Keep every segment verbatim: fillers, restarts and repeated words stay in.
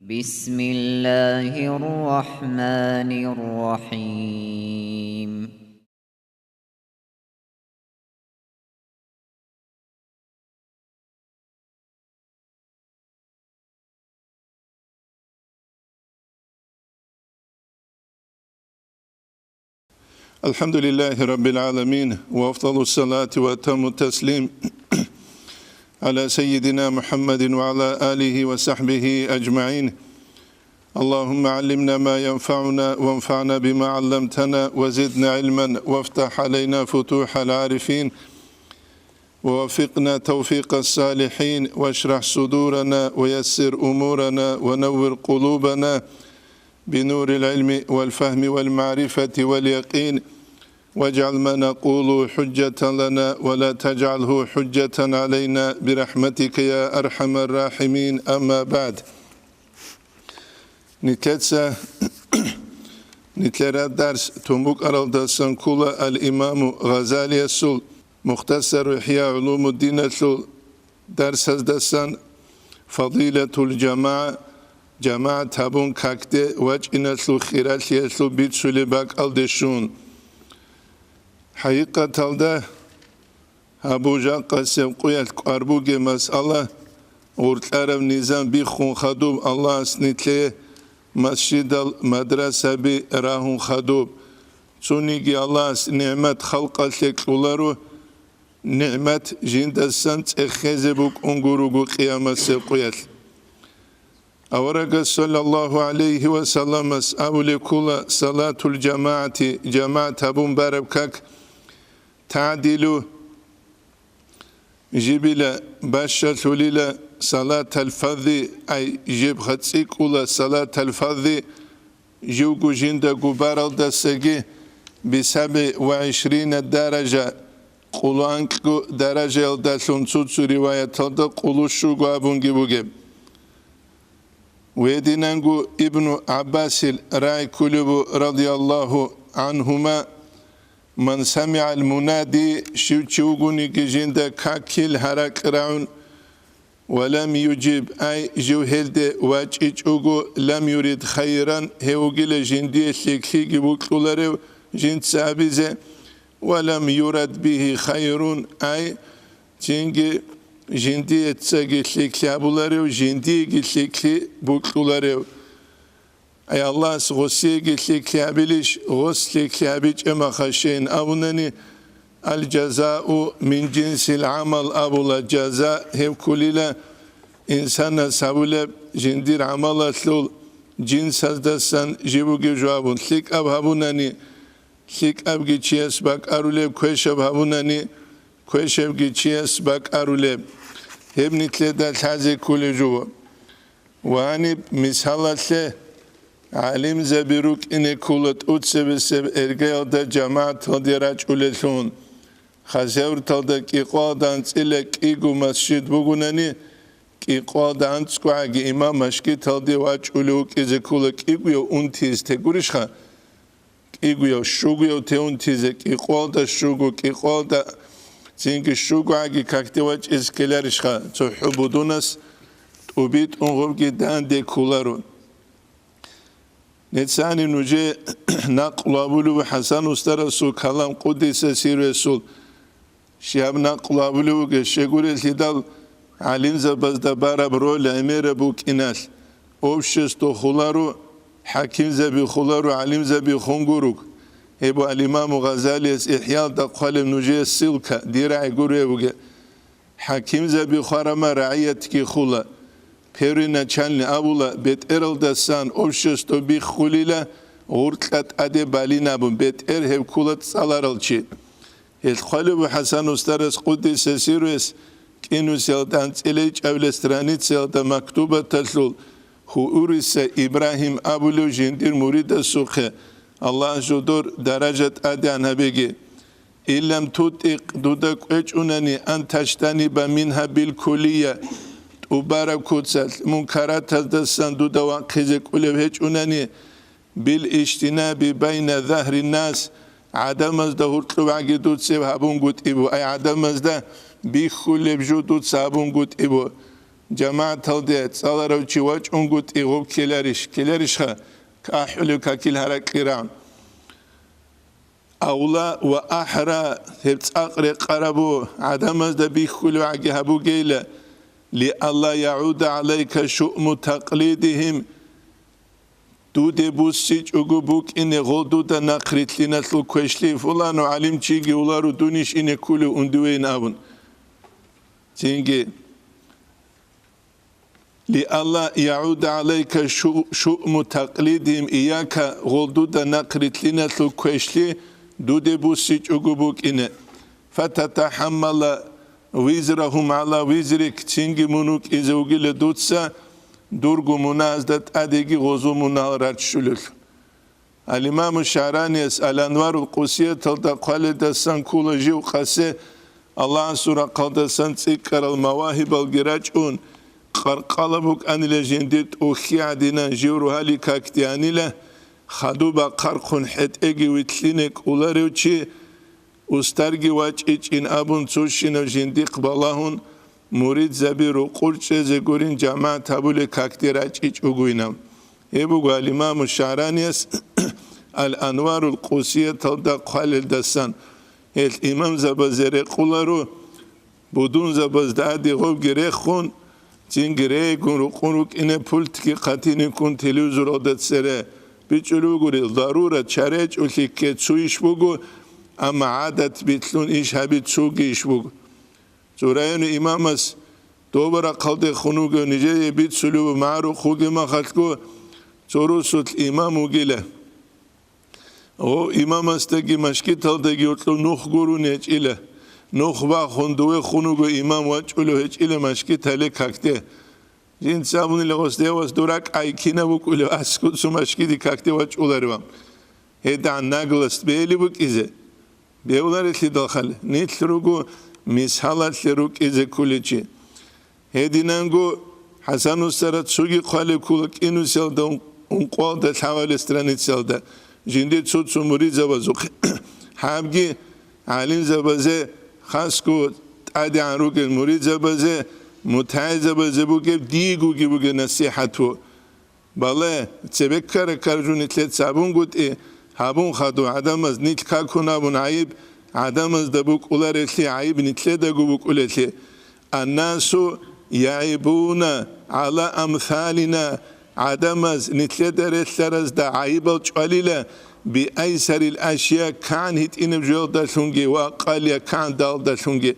بسم الله الرحمن الرحيم. الحمد لله رب العالمين، وأفضل الصلاة وأتم التسليم على سيدنا محمد وعلى آله وصحبه أجمعين. اللهم علمنا ما ينفعنا وانفعنا بما علمتنا وزدنا علما وافتح علينا فتوح العارفين ووفقنا توفيق الصالحين واشرح صدورنا ويسر أمورنا ونور قلوبنا بنور العلم والفهم والمعرفة واليقين واجعل ما نقول حجة لنا ولا تجعله حجة علينا برحمتك يا أرحم الراحمين. أما بعد. Нилъеца нилъера дарс тун букӀаралдасан ккола ал-Имаму Гъазалиясул Мухтасару Ихья гӀулумуддиналъул дарсаздасан, фадилатул жамагӀа, жамагӀат гьабун какде вачӀиналъул хиралъиялъул бицулеб бакӀалде щун. ХӀакъикъаталда, гьаб жакъасеб къуялъ кӀвар бугеб масъала, гъуркьараб низам биххун хадуб Аллагьас нилъее масжидал, мадрасаби рагьун хадуб. Цониги Аллагьас нигӀмат халкъалъе кьоларо, нигӀмат жиндасан цӀехезе букӀун гуруго къиямасеб къуялъ. Аварагас саллаллагьу гӀалайгьи ва салламас абулеб ккола, салатул жамагӀати, жамагӀат гьабун бараб как, тагӀдилу, жибила бащалъулила салатал фарзи, ай, жиб хацӀикӀула салатал фарзи, живго жиндаго баралдасаги бисаби ва гӀишрина даража, къоло анкьго даражаялдалъун цо-цо риваяталда къоло щуго абунги бугеб. Гьединанго Ибну ГӀаббасил рагӀи кколеб бу, радияллагьу гӀангьума, «Ман самигӀал мунади», щив чи вугониги жинда какил гьаракь рагӀун, «ва лам южиб», ай, жив гьелде вачӀичӀого, «лам юрид хайран», гьев вугила жиндие лъикӀлъиги букьуларев жинца абизе, «ва лам юрад бигьи хайрун», ай, цинги жиндиецаги лъикӀлъи гьабуларев, жиндиеги лъикӀлъи букьуларев. Ай, Аллагьас гъосиеги лъикӀлъи гьабилищ, гъос лъикӀлъи гьабичӀеб мехалъ щейин абунани, «Ал-жазау мин жинсил гӀамал», абула, жаза гьеб кколила инсанас гьабулеб жиндир гӀамалалъул жинсаздасан жиб бугеб жо абун, лъикӀаб гьабунани, лъикӀабги чияс бакӀарулеб, квешаб гьабунани, квешабги чияс бакӀарулеб. Гьеб нилъеда лъазе кколеб жо. Ва гьаниб мисалалъе гӀалимзаби рукӀине ккола тӀоцебесеб иргаялда жамагӀаталде рачӀулеллъун. Хасавюрталда кӀикъоялда анцӀила кӀиго масжид бугунани, кӀикъоялда анцӀгогӀаги имам мажгиталде вачӀулев вукӀизе ккола кӀигояв унтизе тегурищха? КӀигояв, щугояв те унтизе, кӀикъоялда щуго, кӀикъоялда цинги щугогӀаги какде вачӀизе ккеларищха? ЦохӀо будунас тӀубитӀун гъобги данде кколаро. Нецани нужее накълу абулеб ХӀасан устарасул калам, къуддиса сирругьу. Щиб накълу абулеб бугеб, щегурелъидал гӀалимзабазда бараб роль гӀемераб букӀиналъ, общество холаро, хӀакимзаби холаро, гӀалимзаби хун гуруг. Гьеб ал-Имаму Гъазалияс ИхӀялда хъвалеб нужее ссылка, дир рагӀи гуреб бугеб. ХӀакимзаби хварама, рагӀиятги хула. Первоначальный абула, бетӀералдасан общество биххулила, гъуркьа тӀаде балин абун, бетӀер гьеб ккола цӀаларал чи. Гьелъ хъвалеб ХӀасан устарас, къуддиса сирругьу, кӀинусиялда анцӀила ичӀабилеб страницаялда мактубаталъул Хуюриса Ибрагьим абулев жиндир муридасухъе, Аллагьас жодор даража тӀадегӀан гьабеги. Иллам тутӀикъ, дуда кӀвечӀунани, ан таштаниба мингьа билкуллия, тӀубараб куцалъ, мункаратаздасан дуда вахъизе кӀулев гьечӀунани, бил иштинаби байна загьри нас, гӀадамазда гьуркьубгӀаги дуцеб гьабунгутӀибу, ай гӀадамазда бихьулеб жо дуца гьабунгутӀибу. ЖамагӀаталде цӀаларав чи вачӀунгутӀи гъоб ккеларищ, ккеларищха, ахӀулев какил гьаракьира. Авла ва ахӀра, гьеб цӀакъ рекъарабу гӀадамазда бихьулев гӀаги гьабугейла, лиалла ягӀуда гӀалайка шуъму такълидихим, дуде буссичӀого букӀине гъол дуда нахърилълъиналъул квешлъи, фулану гӀалимчиги улару дунищ ине ккулев ундувейин абун. Цинги, лиалла ягӀуда гӀалайка шу-, шуъму такълидихим ияка, гъол дуда нахърилълъиналъул квешлъи дуде буссичӀого букӀине. Фататахаммала визрахум гӀала визрик, цинги мун вукӀизе вугила дуца дурго мунагьазда тӀадеги гъозул мунагьал раччулелъул. Ал-Имаму ШагӀраниялъ Ал-Анварул Къусияталда хъвалелдасан ккола жив къасе, Аллагьасул рахъалдасан цӀикӀкӀарал мавагьибалги рачӀун, къаркъала букӀанила жиндир тӀухьи гӀадинан жив рогьалил какде анила, хадуб бахъархъун хӀетӀеги вилълъине кӀоларев чи, устарги вачӀичӀин абун цущинав жиндихъ балагьун, муридзаби рукъур чӀезе гурин жамагӀат гьабулел какде рачӀичӀогойинав. Гьеб буго Ал-Имаму ШагӀранияс Ал-Анварул Къусияталда хъвалелдасан. Гьел имамзабазе рекъоларо, будунзабазда гьади гъобги рехун, цинги регун рукъун рукӀине пультги хъатиниккун телевизоралда цере. БичӀчӀулев гурел, дарура чаречӀулъи ккецу иш буго, амма гӀадат битлъун иш гьаби цуги иш буго. Цо району имамас доба рахъалде хун вугев нижее бицулев магӀарухъ вугеб махалъго, цо русулъ имам вугила. Гъов имамасдаги машгиталдаги гьоркьов нух гурун гьечӀила. Нух бахун, дове хун вуго имам вачӀулев гьечӀила машгитале какде. Жинца абунила гъос: «Девас, дур ракӀай кинаб букӀулев, аскӀуцу машгиди какде вачӀулареван?» ГьедигӀан наглость бегьулеб букӀизе. Бегьуларелъидал хал, нилъ руго мисалалъе рукӀизе кколечи. Гьединанго ХӀасан устарас цоги хъвалеб ккола кӀинусиялда ун-, ункъоялда лъабабилеб страницаялда, жиндир цо-цо муридзабазухъе. Гьабги гӀалимзабазе, хасго тӀадегӀан ругел муридзабазе, мутагӀилзабазе бугеб, дигоги бугеб насихӀат ву. Бале, цебеккара каржу нилъеца гьабунгутӀи, гьабун хадуб гӀадамаз нилъ какун абун гӀайиб, гӀадамазда букӀуларелъи гӀайиб нилъедаго букӀулелъи. Аннасу ягӀибуна гӀала амсалина, гӀадамаз нилъеда релълъаразда гӀайибал чӀвалила, биайсарил ашия, кан гьитӀинаб жоялдалъунги ва акъалия, кан далдалъунги.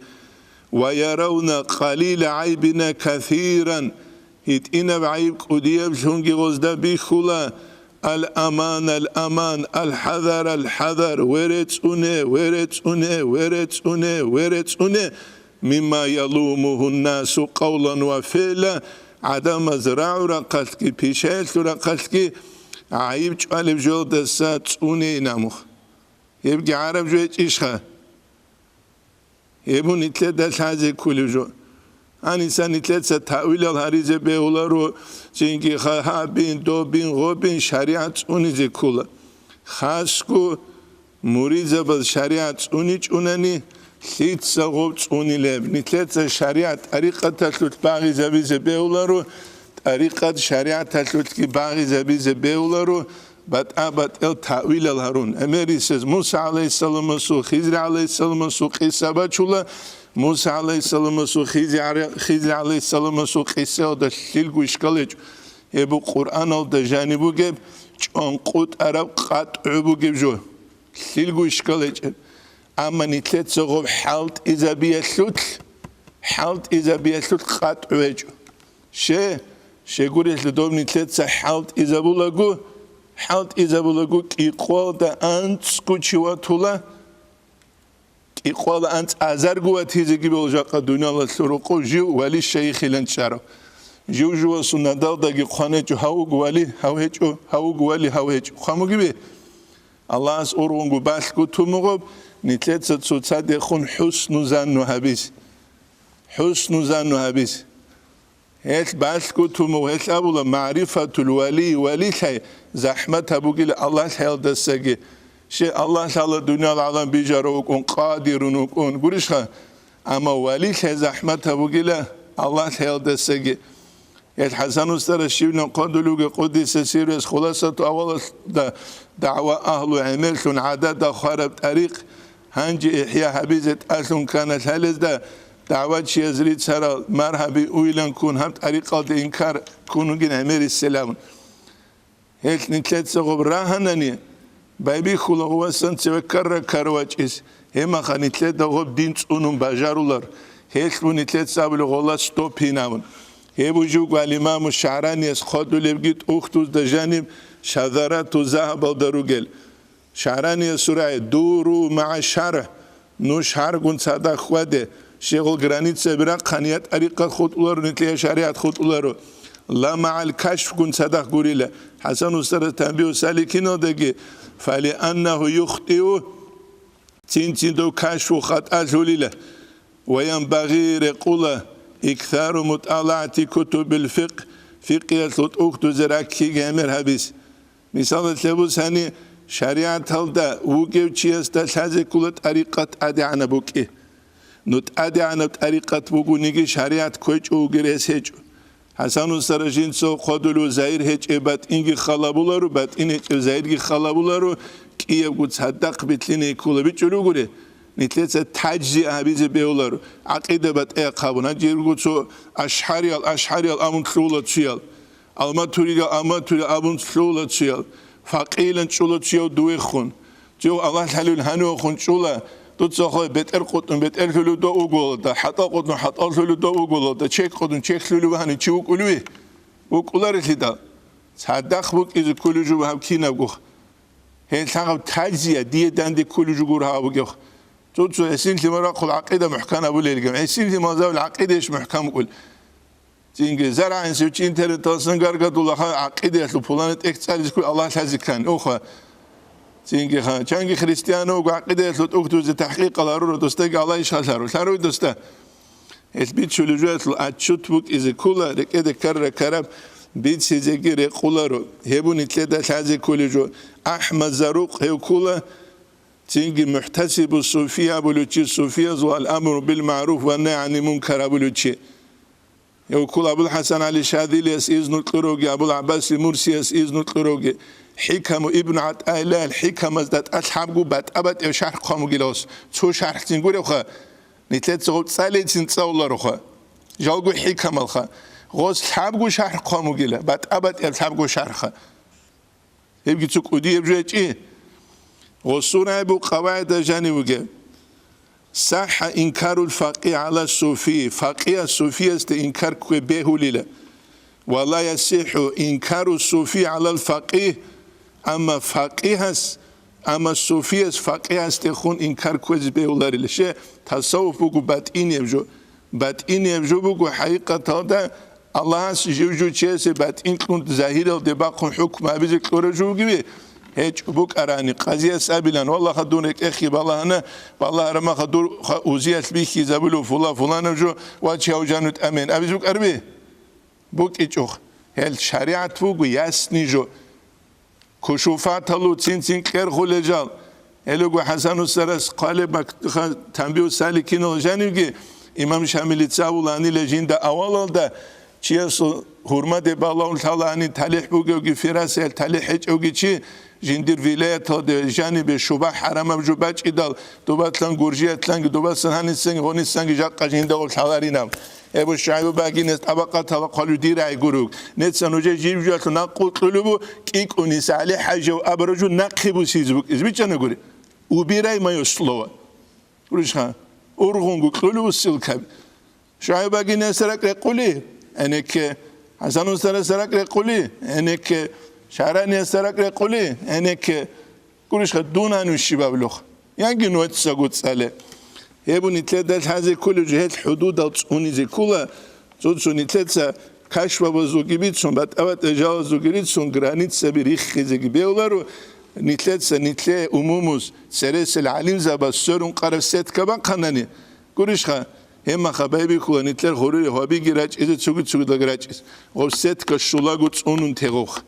Ва яравна къалила гӀайбина касиран, гьитӀинаб гӀайиб кӀудияблъунги гъозда бихьула. Ал-аман, ал-аман, ал-хӀазар, ал-хӀазар, ве рецӀуне, ве рецӀуне, ве рецӀуне, ве рецӀуне, мимма ялумухун-насу къавлан ва фигӀла, гӀадамаз рагӀурахъалъги, пишаялъурахъалъги гӀайиб чӀвалеб жоялдаса цӀунейин абун. Гьебги гӀараб жо гьечӀищха? Гьеб нилъеда лъазе кколеб жо. Гьаниса нилъеца таъвилал гьаризе бегьуларо, цинги ха-, гьабин, добин, гъобин шаригӀат цӀунизе ккола. Хасго муридзабаз шаригӀат цӀуничӀунани, лъица гъоб цӀунилеб? Нилъеца шаригӀат тӀарикъаталъулъ багъизабизе бегьуларо, тӀарикъат шаригӀаталъулъги багъизабизе бегьуларо, батӀа-батӀел таъвилал гьарун. ГӀемерисез Муса гӀалайгьиссаламасул, Хизри гӀалайгьиссаламасул къиса бачула. Муса гӀалайгьиссаламасул, Хизи гӀара-, Хизри гӀалайгьиссаламасул къисаялда лъилго ишкал гьечӀо. Гьеб Къуръаналда жаниб бугеб, чӀванкъутӀараб къатӀгӀу бугеб жо. Лъилго ишкал гьечӀеб. Амма нилъеца гъоб хӀалтӀизабиялъулъ, хӀалтӀизабиялъулъ къатӀгӀу гьечӀо. Ще, щегурелъул доб нилъеца хӀалтӀизабулаго, хӀалтӀизабулаго кӀикъоялда анцӀго чи ватула, кӀикъоялда анцӀ азарго ватизеги бегьула жакъа дуниялалъул рокъов жив вали-шайихилан чӀарав. Жив-живасул надалдаги хъван гьечӀо, гьав вуго вали, гьав гьечӀо, гьав вуго вали, гьав гьечӀо. Хъван бугеби? Аллагьас ургъунго балъго тумугъаб, нилъеца цоцадехун хӀусну занну гьабиз. ХӀусну занну гьабиз. Гьелъ балъго тумугъ, гьелъ абула, магӀрифатул вали, валилъай захӀмат гьабугила Аллагьлъаялдасаги. Ще, Аллагьлъала дуниял гӀалам бижарав вукӀун, къадирун вукӀун, гурищха? Амма валилъай захӀмат гьабугила, Аллагь лъеялдасаги. Гьел ХӀасан устарас щивилан хъодулев вугев къуддиса сирругьу, хуласату авалалда дагӀва агьлу гӀемерлъун гӀадада хвараб тӀарикъ гьанже ихӀя гьабизе тӀалъун ккана лъалезда, дагӀвачияз рицарал маргьаби уйилан ккун гьаб тӀарикъалде инкар ккун вугин гӀемерисел абун. Гьелъ нилъеца гъоб рагьанани, байбихьула гъувасан цеве ккарра-ккара вачӀес, гьебмаха нилъеда гъоб дин цӀунун бажарулар, гьелъ бу нилъеца абулеб гъола стоп гьинавун. Гьеб бу живго ал-Имаму ШагӀранияс хъодулебги тӀухьдузда жаниб Шазарату Загьабалда ругел. ШагӀраниясул рагӀи: «Дуру магӀа шаргӀ», нуж шаргӀгун цадахъ хьваде, щегъул границаби рахъани, я тӀарикъат хутӀуларо, нилъее шаригӀат хутӀуларо, ла магӀал кашфгун цадахъ гурила. ХӀасан устарас Танбигьу Саликиналдаги: «Фалианнагьу юхтиу», цин-цин дов кашфу хатӀалъулила, ва янбагъи, рекъула, иксару мутӀалаати кутубил фикъ, фикъиялъул тӀухьдузе раккиги гӀемер гьабиз. Мисалалъе бусани, шаригӀаталда вугев чиясда лъазе ккола тӀарикъат тӀадегӀанаб букӀи. Ну тӀадегӀанаб тӀарикъат бугониги, шаригӀат кквечӀо вугев гьес гьечӀо. ХӀасан устарас жинцаго хъодулев загьир гьечӀеб батӀинги халабуларо, батӀин гьечӀеб загьирги халабуларо, кӀиябго цадахъ билълъине ккола бичӀчӀулев гури. Нилъеца таджзия гьабизе бегьуларо, гӀакъида батӀияб хъабун. Гьанже ирго цо ашгьариял, ашгьариял абун лъугьула цоял. Алматуридал, Алматури абун лъугьула цоял, факъилан чӀула цояв дувехун. Цояв Аллагь лъалевин гьанивехун чӀула, дуца хой бетӀер къотӀун бетӀер лъулев дов вуголда, хӀатӀал къотӀун хӀатӀал лъулев дов вуголда, чек къотӀун чек лъулев гьанив чи вукӀулев? ВукӀуларелъидал. Цадахъ букӀизе кколев жо гьаб кинабгох. Гьел лъагӀав таджзия дие данде кколев жо гур гьаб бугев. Цо-цо гьесинлъи марахъул гӀакъида мухӀкан абулелгам. Гьесинлъи мазавил гӀакъида иш мухӀкан букӀул. Цинги, заргӀанси чи интернеталъун гаргадулаха гӀакъидаялъул пулана тӀехь цӀализе ккун Аллагь лъазе ккани, уха. Цинги ха, чанги христиан вуго гӀакъидаялъул тӀухьдузе тахӀкъикъал гьарура, досдаги Аллагь иш халъару. Лъаруй, доста. Гьел бичулев жоялъул отчет букӀизе ккола, рекӀеде ккарра-ккараб бицизеги рекъуларо. Гьеб бу нилъеда лъазе кколев жо. АхӀмад Зарукъ гьев ккола, цинги МухӀтасибу Суфи абулев чи, суфияз ва ал-амру бил магӀруф ва нагь гӀани мункар абулев чи. Гьев ккола АбулхӀасан ГӀали Шазилияс изну кьуравги, АбулгӀаббаси Мурсияс изну кьуравги, ХӀикаму Ибн ГӀатаиллагьил ХӀикамазда тӀад лъабго батӀа-батӀияв шархӀ хъван бугила гъос. Цо шархӀцин гуревха, нилъеца гъоб цӀалейцин цӀалулароха. Жалго ХӀикамалха. Гъос лъабго шархӀ хъван бугила, батӀа-батӀияв лъабго шархӀха. Гьебги цо кӀудияб жо гьечӀи. Гъосул рагӀи бу къавагӀида жанив вугеб. СахӀа инкарул факъи гӀала суфи, факъия суфиясде инкар ккве бегьулила. Ва ла ясихӀу инкару суфи гӀалал факъи, амма факъигьас, амма суфияс факъигьасдехун инкар кквезе бегьуларила. Ще, тасаввуф буго батӀинияб жо. БатӀинияб жо буго хӀакъикъаталда Аллагьас жив-жив чиясе батӀин кьун загьиралде бахъун хӀукму гьабизе кьурав жо вугеви? ГьечӀо, букӀарани, къазияс абилан: «Валлагьха, дун рекӀехъе балагьана, балагьарамаха, дур ха-, узиялъ бихьизабулев фула-фуланав жо вачав жану тӀамен», абизе букӀарби? БукӀичӀо. Гьел шаригӀат буго ясни жо. Кушуфаталу цин-цин кьерхулел жал. Гьелего ХӀасан устарас хъвалеб мак-, ха-, Танбигьу Саликинал жанивги, имам Шамилица абуланила жинда авалалда, чиясул гьурмаде балагьун лъалаани талихӀ бугевги, фирасаялъ талихӀ гьечӀевги чи, жиндир вилаяталде жанибе шубахӀ хӀарамаб жо бачӀидал, дубатлъан гуржиятлъанги, дубасан гьанисанги гъонисанги жакъа жинда гъоб лъаларинаб. Эбу ШугӀайбу багинес тӀабакъатала хъвалу дирай гуруг. Неца нужер жив-жуялъул накъул кьулебу, кӀикӀуни СалихӀ ХӀажияв абураб жо нахъе бусизе букӀизе бичӀчӀана гури. Убирай моё слово. Гурищха, ургъунго кьулебу ссылкаби. ШугӀайбу багинес ракӀ рекъули, гӀенекке. ХӀасан устарас ракӀ рекъули, гӀенекке. ШагӀраниес ракӀ рекъули, гӀенекке. Гурищха, дун гьанив щибаблъухъ? Яги нугьецаго цӀале. Гьеб бу нилъеда лъазе кколев жо, гьел хӀудудал цӀунизе ккола, цо-цо нилъеца кашфабазулги бицун, батӀа-батӀа жалазулги рицун, границаби риххизеги бегьуларо, нилъеца нилъее умумуз цересел гӀалимзабаз сверун къараб сетка бахъанани, гурищха, гьебмаха байбихьула нилъер гъурури гьабиги рачӀизе цуги-цугидаги рачӀиз, гъоб сетка щулаго цӀунун тегъовха.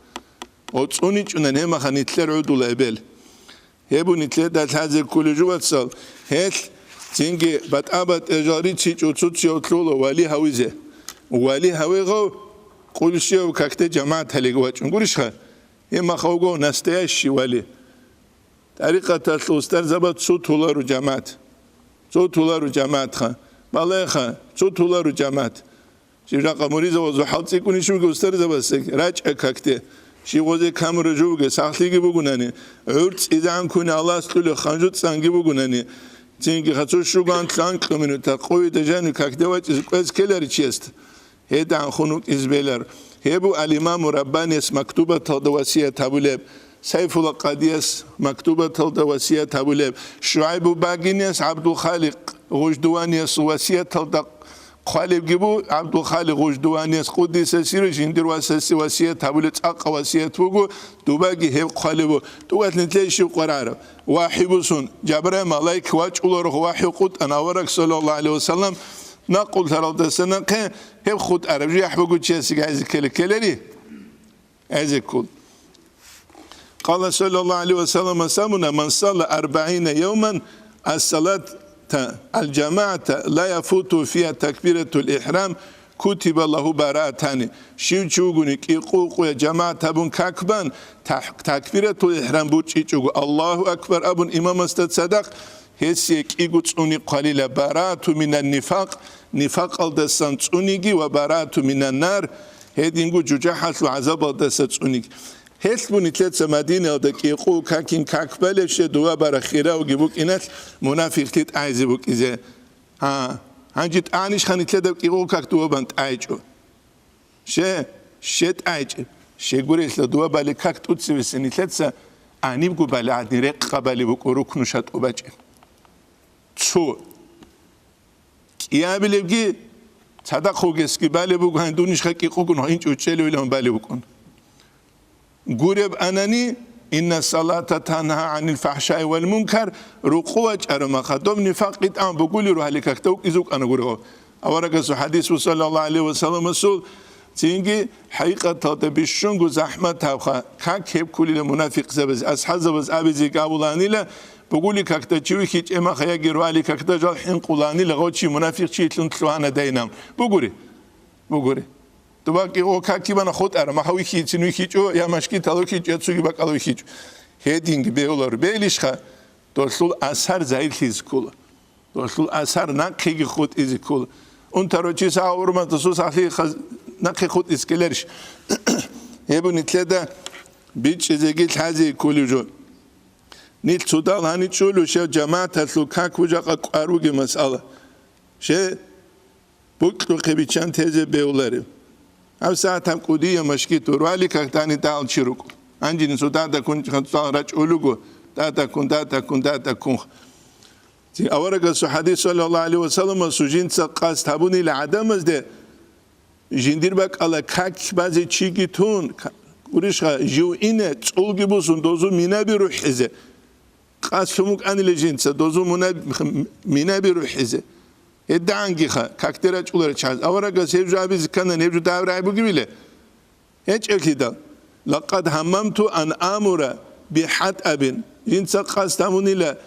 Гъоб цӀуничӀунан гьебмаха нилъер гӀудула эбел. Гьеб бу нилъеда лъазе кколев жо, вацал, гьелъ цинги батӀа-батӀа жал рицичӀо цо-цояв лъугьула вали гьавизе. Вали гьавегъав къулщияв какде жамагӀат гьалиги вачӀун гурищха? Гьеб махав вуго настоящий вали. ТӀарикъаталъул устарзабаз цо толару жамагӀат. Цо толару жамагӀатха. Балагьеха, цо толару жамагӀат. Жив жакъа муридзабазул хӀал цӀикӀкӀунищ бугеб устарзабазда рачӀа какде. Жив гъозе камура жо бугеб сахлъиги бугунани, гӀур цӀизагӀанккуни Аллагьас кьолеб ханжу цӀанги бугунани, цинги хацу щуган лъанкьу минута къуй дажани какде вачӀизе кӀвез ккелари чиясда. ГьедигӀан хун вукӀизе белар. Гьеб бу ал-Имаму Раббанияс мактубаталда васият гьабулеб, Сайфула Къадияс мактубаталда васият гьабулеб, ШугӀайбу Багинияс ГӀабдулхаликъ Гъуждуваниясул васияталда хъвалебги бу, ГӀабдулхаликъ Гъуждуванияс къуддиса сирругьу жиндир васасе васият гьабулеб цӀакъа васият буго, дубаги гьеб хъвалеб бу. ТӀугӀат нилъее щиб къваригӀараб? ВахӀи бусун, Жабраил малаик вачӀуларо, вахӀи хутӀана авараг, саллаллагьу гӀалайгьи вассалам, накъуллъаралдаса нахъе гьеб хутӀараб жо яхӀ бугев чиясеги гӀезе ккела ккелари? ГӀезеккул. Къала саллаллагьу гӀалайгьи ва саллам, асабуна: «Ман салла арбагӀина явман ас-салата ал-жамагӀата ла яфуту фиха такбиратул ихӀрам, кутиба лагьу бараатани». Щив чи вугони кӀикъу-кӀикъуя жамагӀат гьабун как бан, тах-, такбиратул ихӀрам бучӀичӀого, Аллагьу акбар абун имамасда цадахъ, гьесие кӀиго цӀуни хъвалила: бараату минан нифакъ, нифакъалдасан цӀуниги, ва бараату минан нар, гьединго жужахӀалъул гӀазабалдаса цӀуниги. Гьелъ бу нилъеца Мадинаялда кӀикъу какин как балебщи, дова бара хиравги букӀиналъ мунафикълъи тӀайзе букӀизе. Гьа, гьанже тӀанищха нилъеда кӀикъу как дова бан тӀайчӀо? Ще, ще тӀайчӀеб. Щегурелъа дова бали как тӀуцевеса нилъеца гьанибго бали гӀадин рекъа бали букӀо рукну шатӀубачӀел. Цо. КӀиабилебги цадахъ вугесги бали буго, гьанин дунищха кӀикъугун гьинчӀ учӀелевилан бали букӀун. Гуреб анани, «Инна салата тангьа гӀанил фахӀшаи вал мункар», рукъу вачӀараб маха, доб нифакъ гьитӀан бугулел рухӀали какда вукӀизе вукӀана гурев. Аварагасул хӀадис ва саллаллагьу гӀалайгьи ва салламасул, цинги хӀакъикъаталда бищунго захӀмат гьабха, как гьеб ккулила мунафикъзабаз, асхӀабзабаз абизе гавуланила, бугули какда чи вихьичӀеб маха яги рухӀали какда жал хӀинкъуланила гъов чи мунафикъчилъун лъугьана дайнам. Бугури? Бугури. Дуба кӀикъу какги бана хутӀара, маха вихьицин вихьичӀо, я машгитал вихьичӀо, я цуги бакӀал вихьичӀо. Гьединги бегьуларо. Бегьилищха? Долъул асар загьирлъизе ккола. Долъул асар нахъеги хутӀизе ккола. Унтарав чи сагӀа урматӀа сусалъи хаз-, нахъе хутӀизе ккеларищ? Гьеб бу нилъеда бичӀчӀизеги лъазе кколев жо. Нилъ цодал гьаничӀо лъушав жамагӀаталъул как бу жакъа кӀвар бугеб масъала. Ще букьухъе биччан тезе бегьуларев. Гьаб сагӀат гьаб кӀудияв машгит вур, вали как дани дагьал чи рукӀун. Гьанжин цо дада ккун цо дагьал рачӀулего, дада ккун, дада ккун, дада ккун. Цин аварагасул хӀадис, саллаллагьу гӀалайгьи ва салламасул, жинца къасд гьабунила гӀадамазде, жиндир бакӀала как базе чиги тун, ка-, гурищха, жив ине, цӀулги бусун, дозу минаби рухӀизе. Къасд лъун букӀанила жинца, дозу мунаб-, минаби рухӀизе. ГьедигӀангиха, какде рачӀуларел чагӀаз. Аварагас гьеб жо абизе кканани, гьеб жо дагьаб рагӀи бугевила? ГьечӀеблъидал. Лакъад гьаммамту ан амура бихӀатӀабин. Жинца къасд гьабунила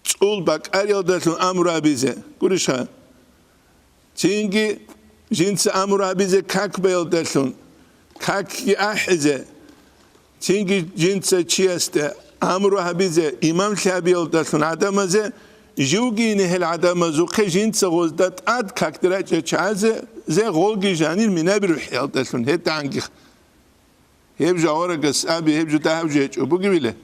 цӀул бакӀариялдалъун амру абизе. Гурищха? Цинги жинца амру гьабизе как баялдалъун, какги ахӀизе. Цинги жинца чиясда амру гьабизе, имамлъи гьабиялдалъун гӀадамазе, живги ине гьел гӀадамазухъе жинца гъозда тӀад какде рачӀа чагӀазе, зе гъолги жанир минаби рухӀиялдалъун гьедигӀанги. Гьеб жо аварагас аби, гьеб жо дагьаб жо гьечӀо, бугевила?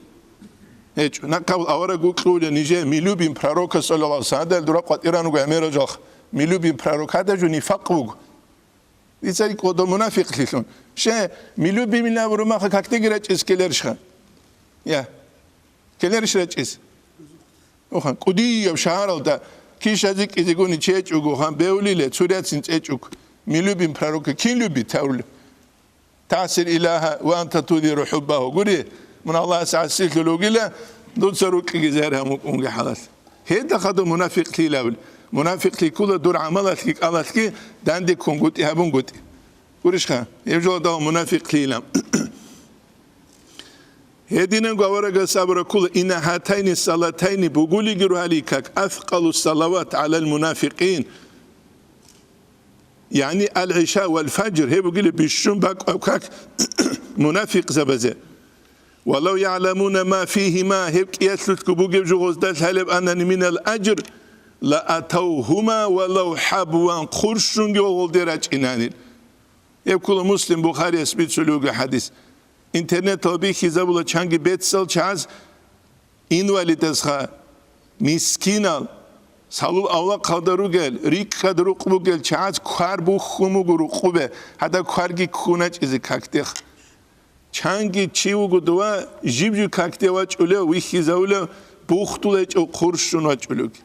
ГьечӀо. Нахъаб авараг вукьулев нижее, мы любим пророка, саллаллагьу гӀалайгьи ва саллам, гьадал дура къватӀиран вуго гӀемерал жалх, мы любим пророка, гьадаб жо нифакъ вуго. Дица рикӀкӀо дов мунафикълъилъун. Ще, мы любим илан абураб маха какдеги рачӀиз ккеларищха? Я. Ккеларищ рачӀиз? Ухан, кӀудияв шагьаралда кишазе кӀизегуни чечӀого, хан, бевлиле, цуряцин цӀечӀук. Мы любим пророка. Кин любит, гьавули? Таъсир Илагьа ва анта тузгьиру хӀуббагьу. Гури, мун Аллагьас гӀасилъулев вугила, дуца рукьиги зер гьамукӀунги хӀалалъ. Гьелда хадур мунафикълъилавли. Мунафикълъи ккула дур гӀамалалъги кӀалалъги дандеккунгутӀи гьабунгутӀи. Гурищха, гьеб жо дагьав мунафикълъилан. Гьединанго аварагас абураб ккула, ина гьатайни салатайни бугулиги рухӀали как, афкъалу салават гӀалал мунафикъин. ягӀни ал-гӀиша вал фажр, гьеб бугила бищун бакӀаб как мунафикъзабазе. Валав ягӀламуна ма фигьима, гьеб кӀиялъулъго бугеб жо гъозда лъалеб анани минал ажр, ла атавгьума валав хӀабван, хъурщунги гъолде рачӀинанил. Гьеб ккола Муслим, Бухарияс бицулев вуго хӀадис. Интернетал бихьизабула чанги бецал чагӀаз инвалидазха, мискинал, салул авлахъалда ругел, рикӀкӀад рукъ бугел чагӀаз квар бухьун буго рукъубе, гьадаб кварги ккуначӀизе какдех. Чанги чи вуго дова жиб-жиб какде вачӀулев, вихьизавулев, бухтул гьечӀев, хъурщун вачӀулевги.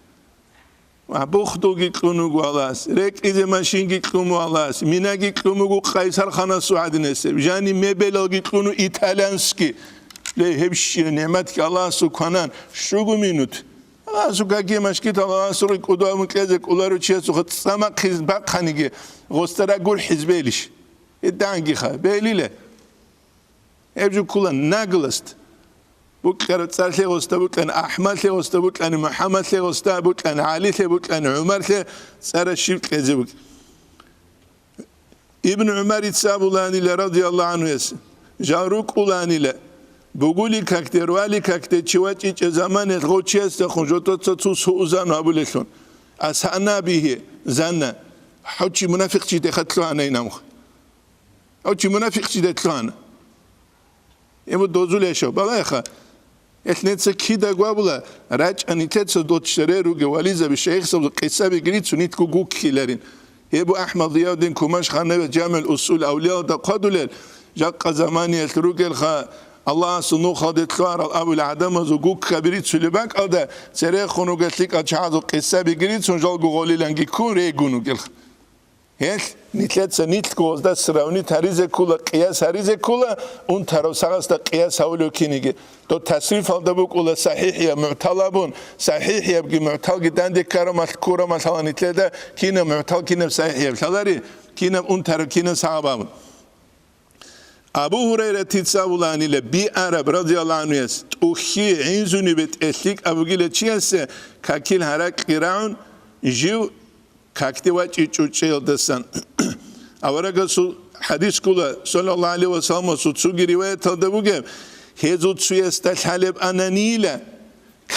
Ва бухтулги кьун вуго Аллагьас, рекӀизе машинги кьун вуго Аллагьас, минаги кьун вуго къайсарханасул гӀадинасеб, жани мебелалги кьун вуго итальянский. Ле, гьеб щира нигӀматги Аллагьасул кванан щуго минут. Аллагьасул каке машкитал Аллагьасул кӀудамун кьезе кӀоларев чиясухъа цӀамахъиз бахъаниги гъостара гурхӀиз белищ? Гьедангиха, белиле. Гьеб жо ккола наглость. Букьараб цӀар лъе гъосда букьани, АхӀмад лъе гъосда букьани, МухӀаммад лъе гъосда букьани, ГӀали лъе букьани, ГӀумар лъе цӀара щиб кьезе букӀ. Ибн ГӀумарица абуланила, радияллагьу гӀанхуяс, жал рукӀуланила, бугули какде, рвали какде чи вачӀичӀеб заманаялъ гъов чиясдехун жодоца цо суузану абулелъун. Асана бигьи, занна, гьав чи мунафикъчидехъа лъугьанай намха. Гьав чи мунафикъчида лъугьана. Гьеб дозул яшав, балагьеха. Гьелъ нилъеца кидаго абула, рачӀа нилъеца доччаре ругел вализаби, шайихзабазул къисабиги рицун нилъго гуккиларин. Гьеб АхӀмад Зиявдин Кумашхановица ЖамигӀул Усул Авлиялда хъвадулел, жакъа заманиялъ ругелха, Аллагьасул нухалде лъугьарал абулел гӀадамазул гуккаби рицулеб бакӀалда, церехун ругел лъикӀал чагӀазул къисабиги рицун, жалго гъолиланги ккун регун вугелха. Гьелъ нилъеца нилъго гъозда сравнить гьаризе ккола, къияс гьаризе ккола, унтарав сагъасда къияс гьавулев киниги. Дов тасрифалда букӀула сахӀихӀияб мугӀтал абун, сахӀихӀиябги мугӀталги данде ккарамалъ ккурамалъала нилъеда кинаб мугӀтал, кинаб сахӀихӀияб лъалари, кинаб унтараб, кинаб сагъаб абун. Абу Гьурайратица абуланила, биараб, радияллагьу гӀанхуяс, тӀухьи гӀинзуни бетӀерлъикӀ абугила чиясе какил гьаракь рагӀун жив какде вачӀичӀо чӀеялдасан. Аварагасул хӀадис ккола, саллаллагьу гӀалайгьи ва салламасул цоги риваяталда бугеб, гьезул цоясда лъалеб ананийила,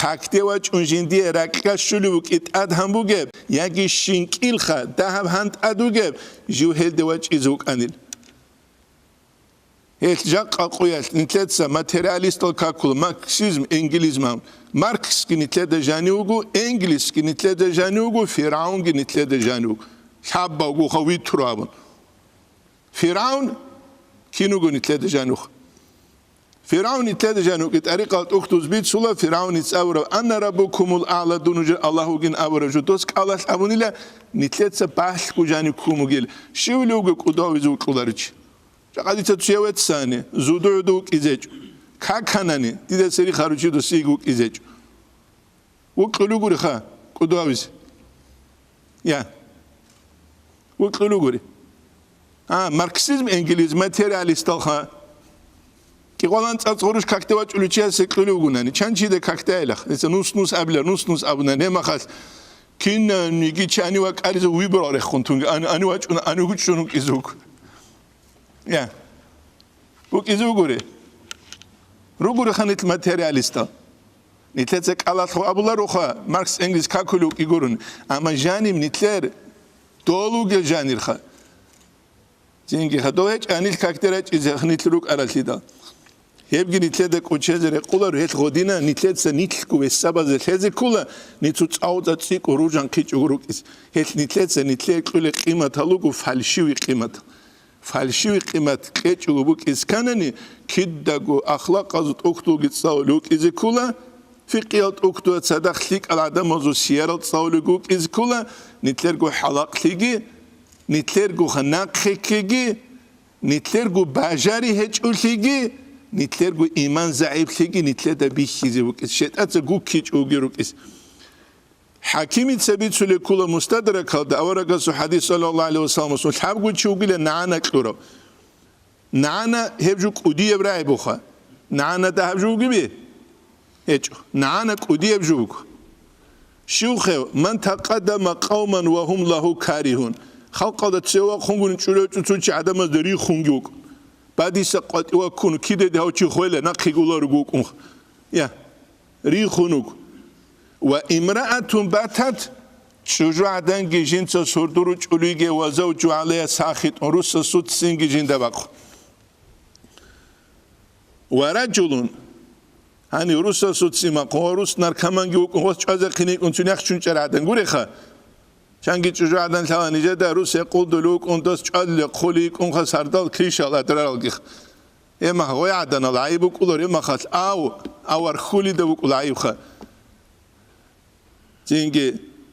какде вачӀун жиндие ракьа щулев вукӀи тӀад гьан бугеб, яги щинкӀилха дагьаб гьан тӀад вугеб, жив гьелде вачӀизе вукӀанил. Гьелъ жакъа къуялъ нилъеца материалистал какула, марксизм, энгелизман. Марксги нилъеда жанив вуго, Энгельсги нилъеда жанив вуго, ФиргӀавнги нилъеда жанив вуго. Лъабавгуха витру абун. ФиргӀавн кин вуго нилъеда жанив вуго? ФиргӀавн нилъеда жанив вуго, тӀарикъал тӀухьдуз бицула, ФиргӀавница абураб, «Ана раббукумул аъла», дун нужер Аллагь вугин абураб жо дос кӀалалъ абунила, нилъеца балъго жанив ккун вугел, щивли вуго кӀудав визе вукьуларичи. Жакъа дица цуя веццани, зуду-гӀуду вукӀизечӀо. Каканани, дида цере харучи досиги вукӀизечӀо. Вукьулугуриха, кӀудавизе. Я. Вукьулугури. А, марксизм, энгелизм, материалисталха. КӀикъвалан цӀацӀ гъурущ какде вачӀулев чиясе кьулев вугунани. Чан чида какде айлах. Гьеца нус-нус абилар, нус-нус абунани. Гьемахалъ кинаниги чани вакӀализе выборал рехун тунги. Ани, ани вачӀуна, ани гучӀун вукӀизе вуго. Я. ВукӀизе вугури? Ругуриха нилъ материалистал. Нилъеца кӀалалъго абулароха, Маркс, Энгельс какулев вукӀи гурони. Амма жанив нилъер дол вугел жанирха. Цинги хадув гьечӀ, анил какде рачӀизе нилъ рукӀаралъидал. Гьебги нилъеда кӀочезе рекъолар, гьелъ гъодина нилъеца нилъго весабазе лъезе ккола, нилъу цӀалцӀа цӀикӀкӀо ружан хъичӀого рукӀиз. Гьелъ нилъеца нилъее кьулеб къиматал руго фальшивый къимат. Фальшивый къимат кьечӀого букӀиз кканани, кидаго ахлакъазул тӀухьдулги цӀалулев вукӀизе ккола, фикъиял тӀухьдула цадахъ лъикӀал гӀадамазул сиярал цӀалулевги вукӀизе ккола, нилъерго хӀалакълъиги, нилъергоха нахъеккеги, нилъерго бажари гьечӀолъиги, нилъерго иман загӀиплъиги нилъеда бихьизе вукӀиз, шайтӀаца гуккичӀоги рукӀиз. ХӀакимица бицулеб ккола Мустадракалда аварагасул хӀадис, саллаллагьу гӀалайгьи ва салламасул, лъабго чи вугила нагӀана кьурав. НагӀана гьеб жо кӀудияб рагӀи буха. НагӀана дагьаб жо вугеби? ГьечӀо. НагӀана кӀудияб жо вуго. Щивхев, ман такъаддама къавман ва гьум лагьу каригьун. Халкъалда цеве вахъунгун чӀужу гьечӀо цо чи гӀадамазда рихунги вукӀун. Бадиса къватӀиве ваккун, кидаде гьав чи хвела, нахъе гуларуго вукӀун. Я, рихун вуго. Ва имраатун батат, чӀужугӀаданги жинца сурдуру чӀулиге ва завжу гӀалайя сахитун, русасуцинги жинда бахъун. Ва ражулун, гьанив русасуцин махъун, ва рус наркоманги вукӀун, ва чӀвазехъин йикӀун цунихъ чунчӀарагӀадан гуреха. Чанги чӀужугӀадан лъала нижеда рус гьекъолдул вукӀун, дос чӀвалле хъули йикӀунха сардал кришал адраралгих. Гьемахъ гъой гӀаданал гӀайиб букӀулар, гьемахъал ав, авар хьулида букӀул гӀайибха. Цинги,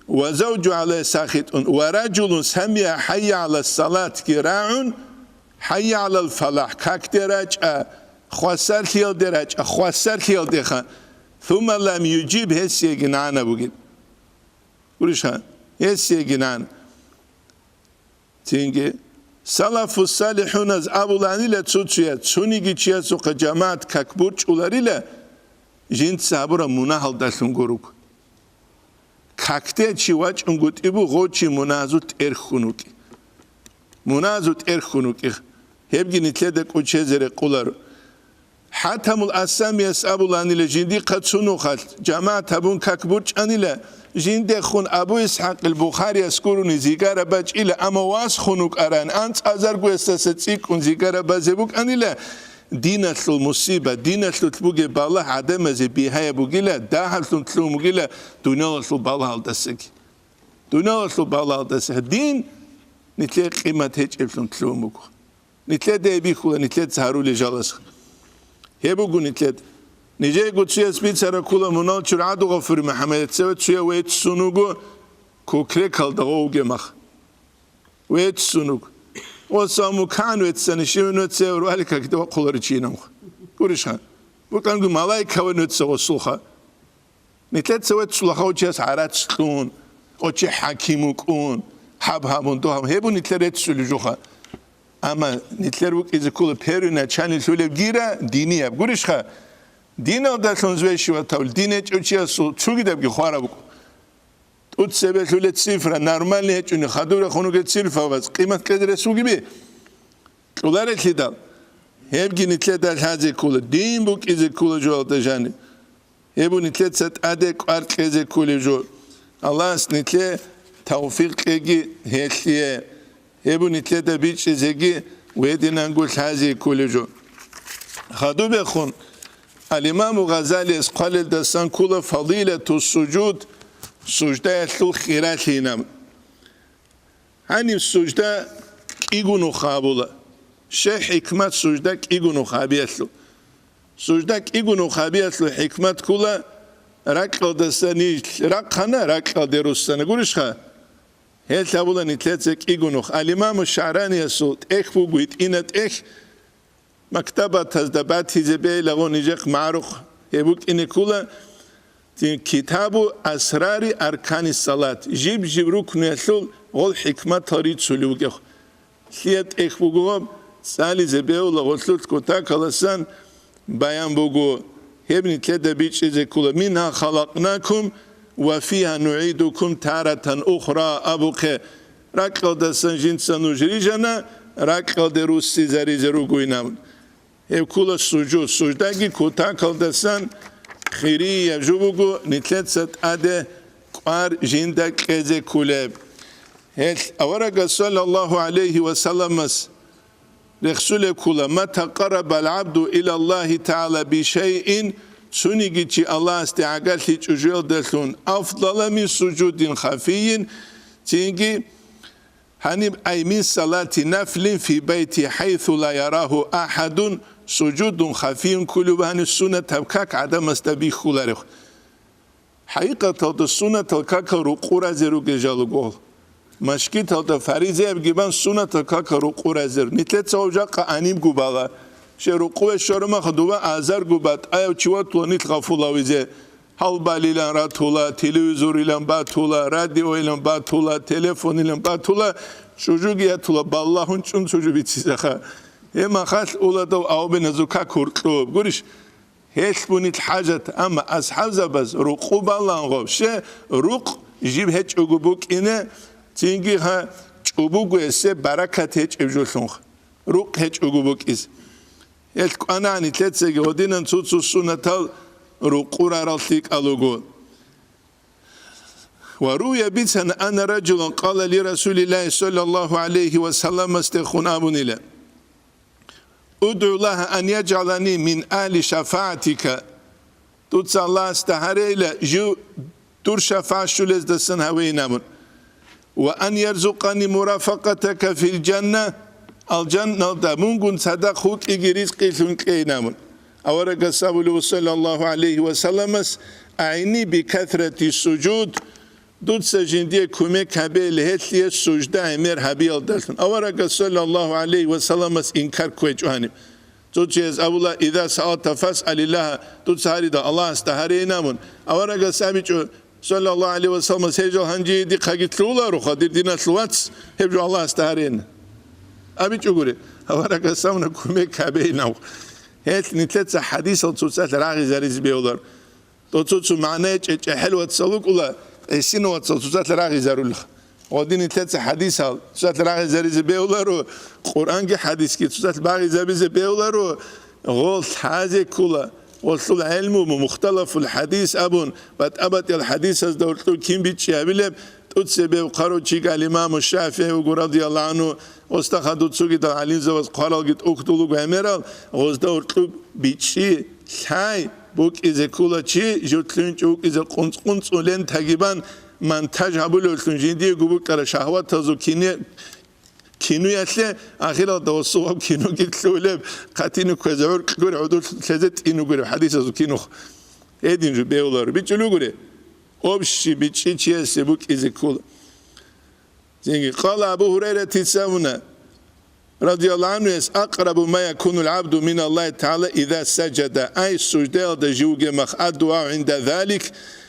ва завжу гӀалайя сахитун, ва ражулун самия хӀайя гӀала салатги рагӀун, хӀайя гӀалал фалахӀ, какде рачӀа, хвасарлъиялде рачӀа, хвасарлъиялдеха, сумма лам южиб, гьесиеги нагӀана бугин. Гурищха? Гьесиеги нагӀана. Цинги, салафу салихӀуназ абуланила цо-цояз, цониги чиясухъа жамагӀат как борчӀуларила, жинца гьабураб мунагьалдалъун гуруго. Какде чи вачӀунгутӀи буго чи мунагьазул тӀерхьун вукӀи. Мунагьазул тӀерхьун вукӀи. Гьебги нилъеда кӀочезе рекъоларо. ХӀатамул Ассамияс абуланила, жиндихъа цунухъалъ жамагӀат гьабун как борчӀанила, жиндехун Абу ИсхӀакъил Бухарияс гурони зигара бачӀила, амма вас хун вукӀаран, анцӀазаргоясдаса цӀикӀкӀун зигара базе букӀанила, диналъул мусиба, диналъулъ бугеб балагь гӀадамазе бигьаяб бугила, дагьаблъун лъугьун бугила дуниялалъул балагьалдасаги. Дуниялалъул балагьалдаса дин нилъее къимат гьечӀеблъун лъугьун буго. Нилъеда гьеб бихьула, нилъеца гьарулел жалас. Гьеб буго нилъеда. Нижего цуяс бицараб ккола мунал чургӀаду Гъафури МухӀаммадица цуя веццун вуго кукрекалда гъов вугеб мах. Веццун вуго. Ва самукан веццани, щивин веццавар вали какде вахъуларичи инамха. Гурищха? Буканго малайка ван вецца гъосулха. Нилъеца веццула гьав чияс гӀарац кьун, ва чи хӀаким вукӀун, гьаб гьабун, дов гьабун, гьеб нилъер реццулеб жоха. Амма нилъер вукӀизе ккола первый начальник лъулеб гира динияб. Гурищха? Диналдалъун звешиватав, дин гьечӀев чиясул цогидабги хвараб буго. ТӀуцебе лъулеб цифра нормальный гьечӀони, хадура хунуге цифра бац, къимат кьезе рес вугеби? Кьоларелъидал, гьебги нилъеда лъазе ккола, дин букӀизе ккола жоялда жаниб. Гьеб нилъеца тӀаде кӀвар кьезе кколеб жо. Аллагьас нилъее тавфикъ кьеги гьелъие. Гьеб нилъеда бичӀчӀизеги гьединанго лъазе кколеб жо. Хадубехун, ал-Имаму Гъазалияс хъвалелдасан ккола фадилату сужуд, суждаялъул хиралъинаб. Гьаниб сужда кӀиго нух абула. Щай хӀикмат сужда кӀиго нух абиялъул? Сужда кӀиго нух абиялъул хӀикмат ккола, ракьалдаса ниж рахъана, ракьалде руссана. Гурищха? Гьелъ абула нилъеца кӀиго нух. Ал-Имаму ШагӀраниясул тӀехь буго, гьитӀина тӀехь, мактабатазда батизе бегьилаго нижехъ магӀарухъ гьеб букӀине ккола, цин Китабу асрари аркани салат, жиб-жиб рукнуялъул гъол хӀикматал рицулев вугев. Лъияб тӀехь буго гъоб, цӀализе бегьула гъолъулъ кутакаласан баян буго, гьеб нилъеда бичӀчӀизе ккола: «Мингьа халакънакум ва фигьа нугӀидукум таратан ухра», абухъе, ракьалдасан жинца нуж рижана, ракьалде руссизаризе ругойин абун. Гьеб ккола сужуд, суждаги кутакалдасан хирияб жо буго, нилъеца тӀаде кӀвар жинда кьезе кколеб. Гьелъ аварагас саллаллагьу гӀалайгьи ва салламас рехсулеб ккола: «Ма такъаррабал гӀабду илаллагьи тагӀала бишайин», цониги чи Аллагьасде гӀагарлъи чӀужуялдалъун, «афдала мин сужудин хафийин», цинги гьаниб: «Ай мин салати нафлин фи байти хӀайсу ла ярагьу ахӀадун», сужудун хафийин кколеб гьаниб суннатаб как гӀадамасда бихьуларев. ХӀакъикъаталда суннатал какал рукъу разе ругел жал руго. Машгиталда фаризаябги бан суннатал какал рукъу разе руго. Нилъеца гьав жакъа гьанибго бала. Щай рукъуве щвараб мехалъ дова азарго батӀаяв чи ватула нилъ гъафулавизе. Гьалбалилан ратула, телевизорилан батула, радиоилан батула, телефонилан батула, чӀужуги ятула, балагьун чӀун чӀужу бицизаха. Гьеб мехалъ уладав авбеназул как гьуркьуб. Гурищ? Гьелъ бунил хӀажат, амма асхӀабзабаз рукъу балан гъоб, щай рукъ жиб гьечӀого букӀине, цинги гьа чӀ-, буго гьесие баракат гьечӀеб жолъунха, рукъ гьечӀого букӀизе. Гьелъ кӀванагӀан нилъецаги гьодинан цо-цо сунатал рукъурарал лъикӀал руго. Ва руя бицана анна раджулан къала ли Расулиллагьи саллаллагьу гӀалайгьи ва салламасдехун абунила: «УдгӀу Аллагьа ан яджгӀалани мин агьли шафагӀатика». Дуца Аллагьасда гьарейила, жив дур шафагӀат щулездасан гьавейин абун. «Ва ан ярзукъани мурафакъатака фил жанна», алжанналда мунгун цадахъ вукӀиги ризкъилъун кьейин абун. Аварагас абулев, саллаллагьу гӀалайгьи ва салламас: «АгӀинни бикасрати сужуд», дуца жиндие кумек гьабе гьелъие сужда гӀемер гьабиялдалъун. Аварагас, саллаллагьу гӀалайгьи ва салламас, инкар кквечӀо гьаниб. Цо чияс абула: «Иза саалта фасъалиллагьа», дуца гьарида Аллагьасда гьарейин абун. Аварагас абичӀо, саллаллагьу гӀалайгьи ва салламас: «Гьел жал гьанже дихъаги лъугьулароха, дир диналъул вац, гьеб жо Аллагьасда гьарейин». АбичӀогури, аварагас абуна кумек гьабейин абун. Гьелъ нилъеца хӀадисал цоцалъ рагъизаризе бегьулар. Дов цо-цо магӀна гьечӀеб чӀахӀел вацал вукӀула, гӀисин вацал цоцалъ рагъизарулеха. Гьодин нилъеца хӀадисал цоцалъ рагъизаризе бегьуларо, Къуръанги хӀадисги цоцалъ багъизабизе бегьуларо, гъол лъазе ккола, гъолъул гӀелму, мухталафул хӀадис абун, батӀа-батӀиял хӀадисазда гьоркьоб кин бичӀчӀи гьабилеб, тӀуцебе хъаручи имаму ШафигӀи вуго, радияллагьу гӀангьу, гъосда хадуб цогидал гӀалимзабаз хъваралги тӀухьдул руго гӀемерал, гъозда гьоркьоб бичӀчӀи, лъай, букӀизе ккола чи, жив лъугьинчӀев вукӀизе къунцӀ-къунцӀун лентаги бан, монтаж гьабулевлъун жиндиего букӀараб шагьватазул кине-, кинуялъе, ахиралда гъосул киноги лъугьулеб, хъатине кквезе гӀуркь гури, гӀодор лъезе тӀину гури, хӀадисазул кинухъ. Гьедин жо бегьуларо, бичӀчӀулев гури. Общий бичӀчӀи чиясе букӀизе ккола. Цинги, къала Абу Гьурайратица абуна, радияллагьу гӀангьу, гьес: «Акърабу ма якунул гӀабду миналлагьи тагӀала иза сажада», ай, суждаялда жив вугеб мах, «аддугӀа гӀинда залик,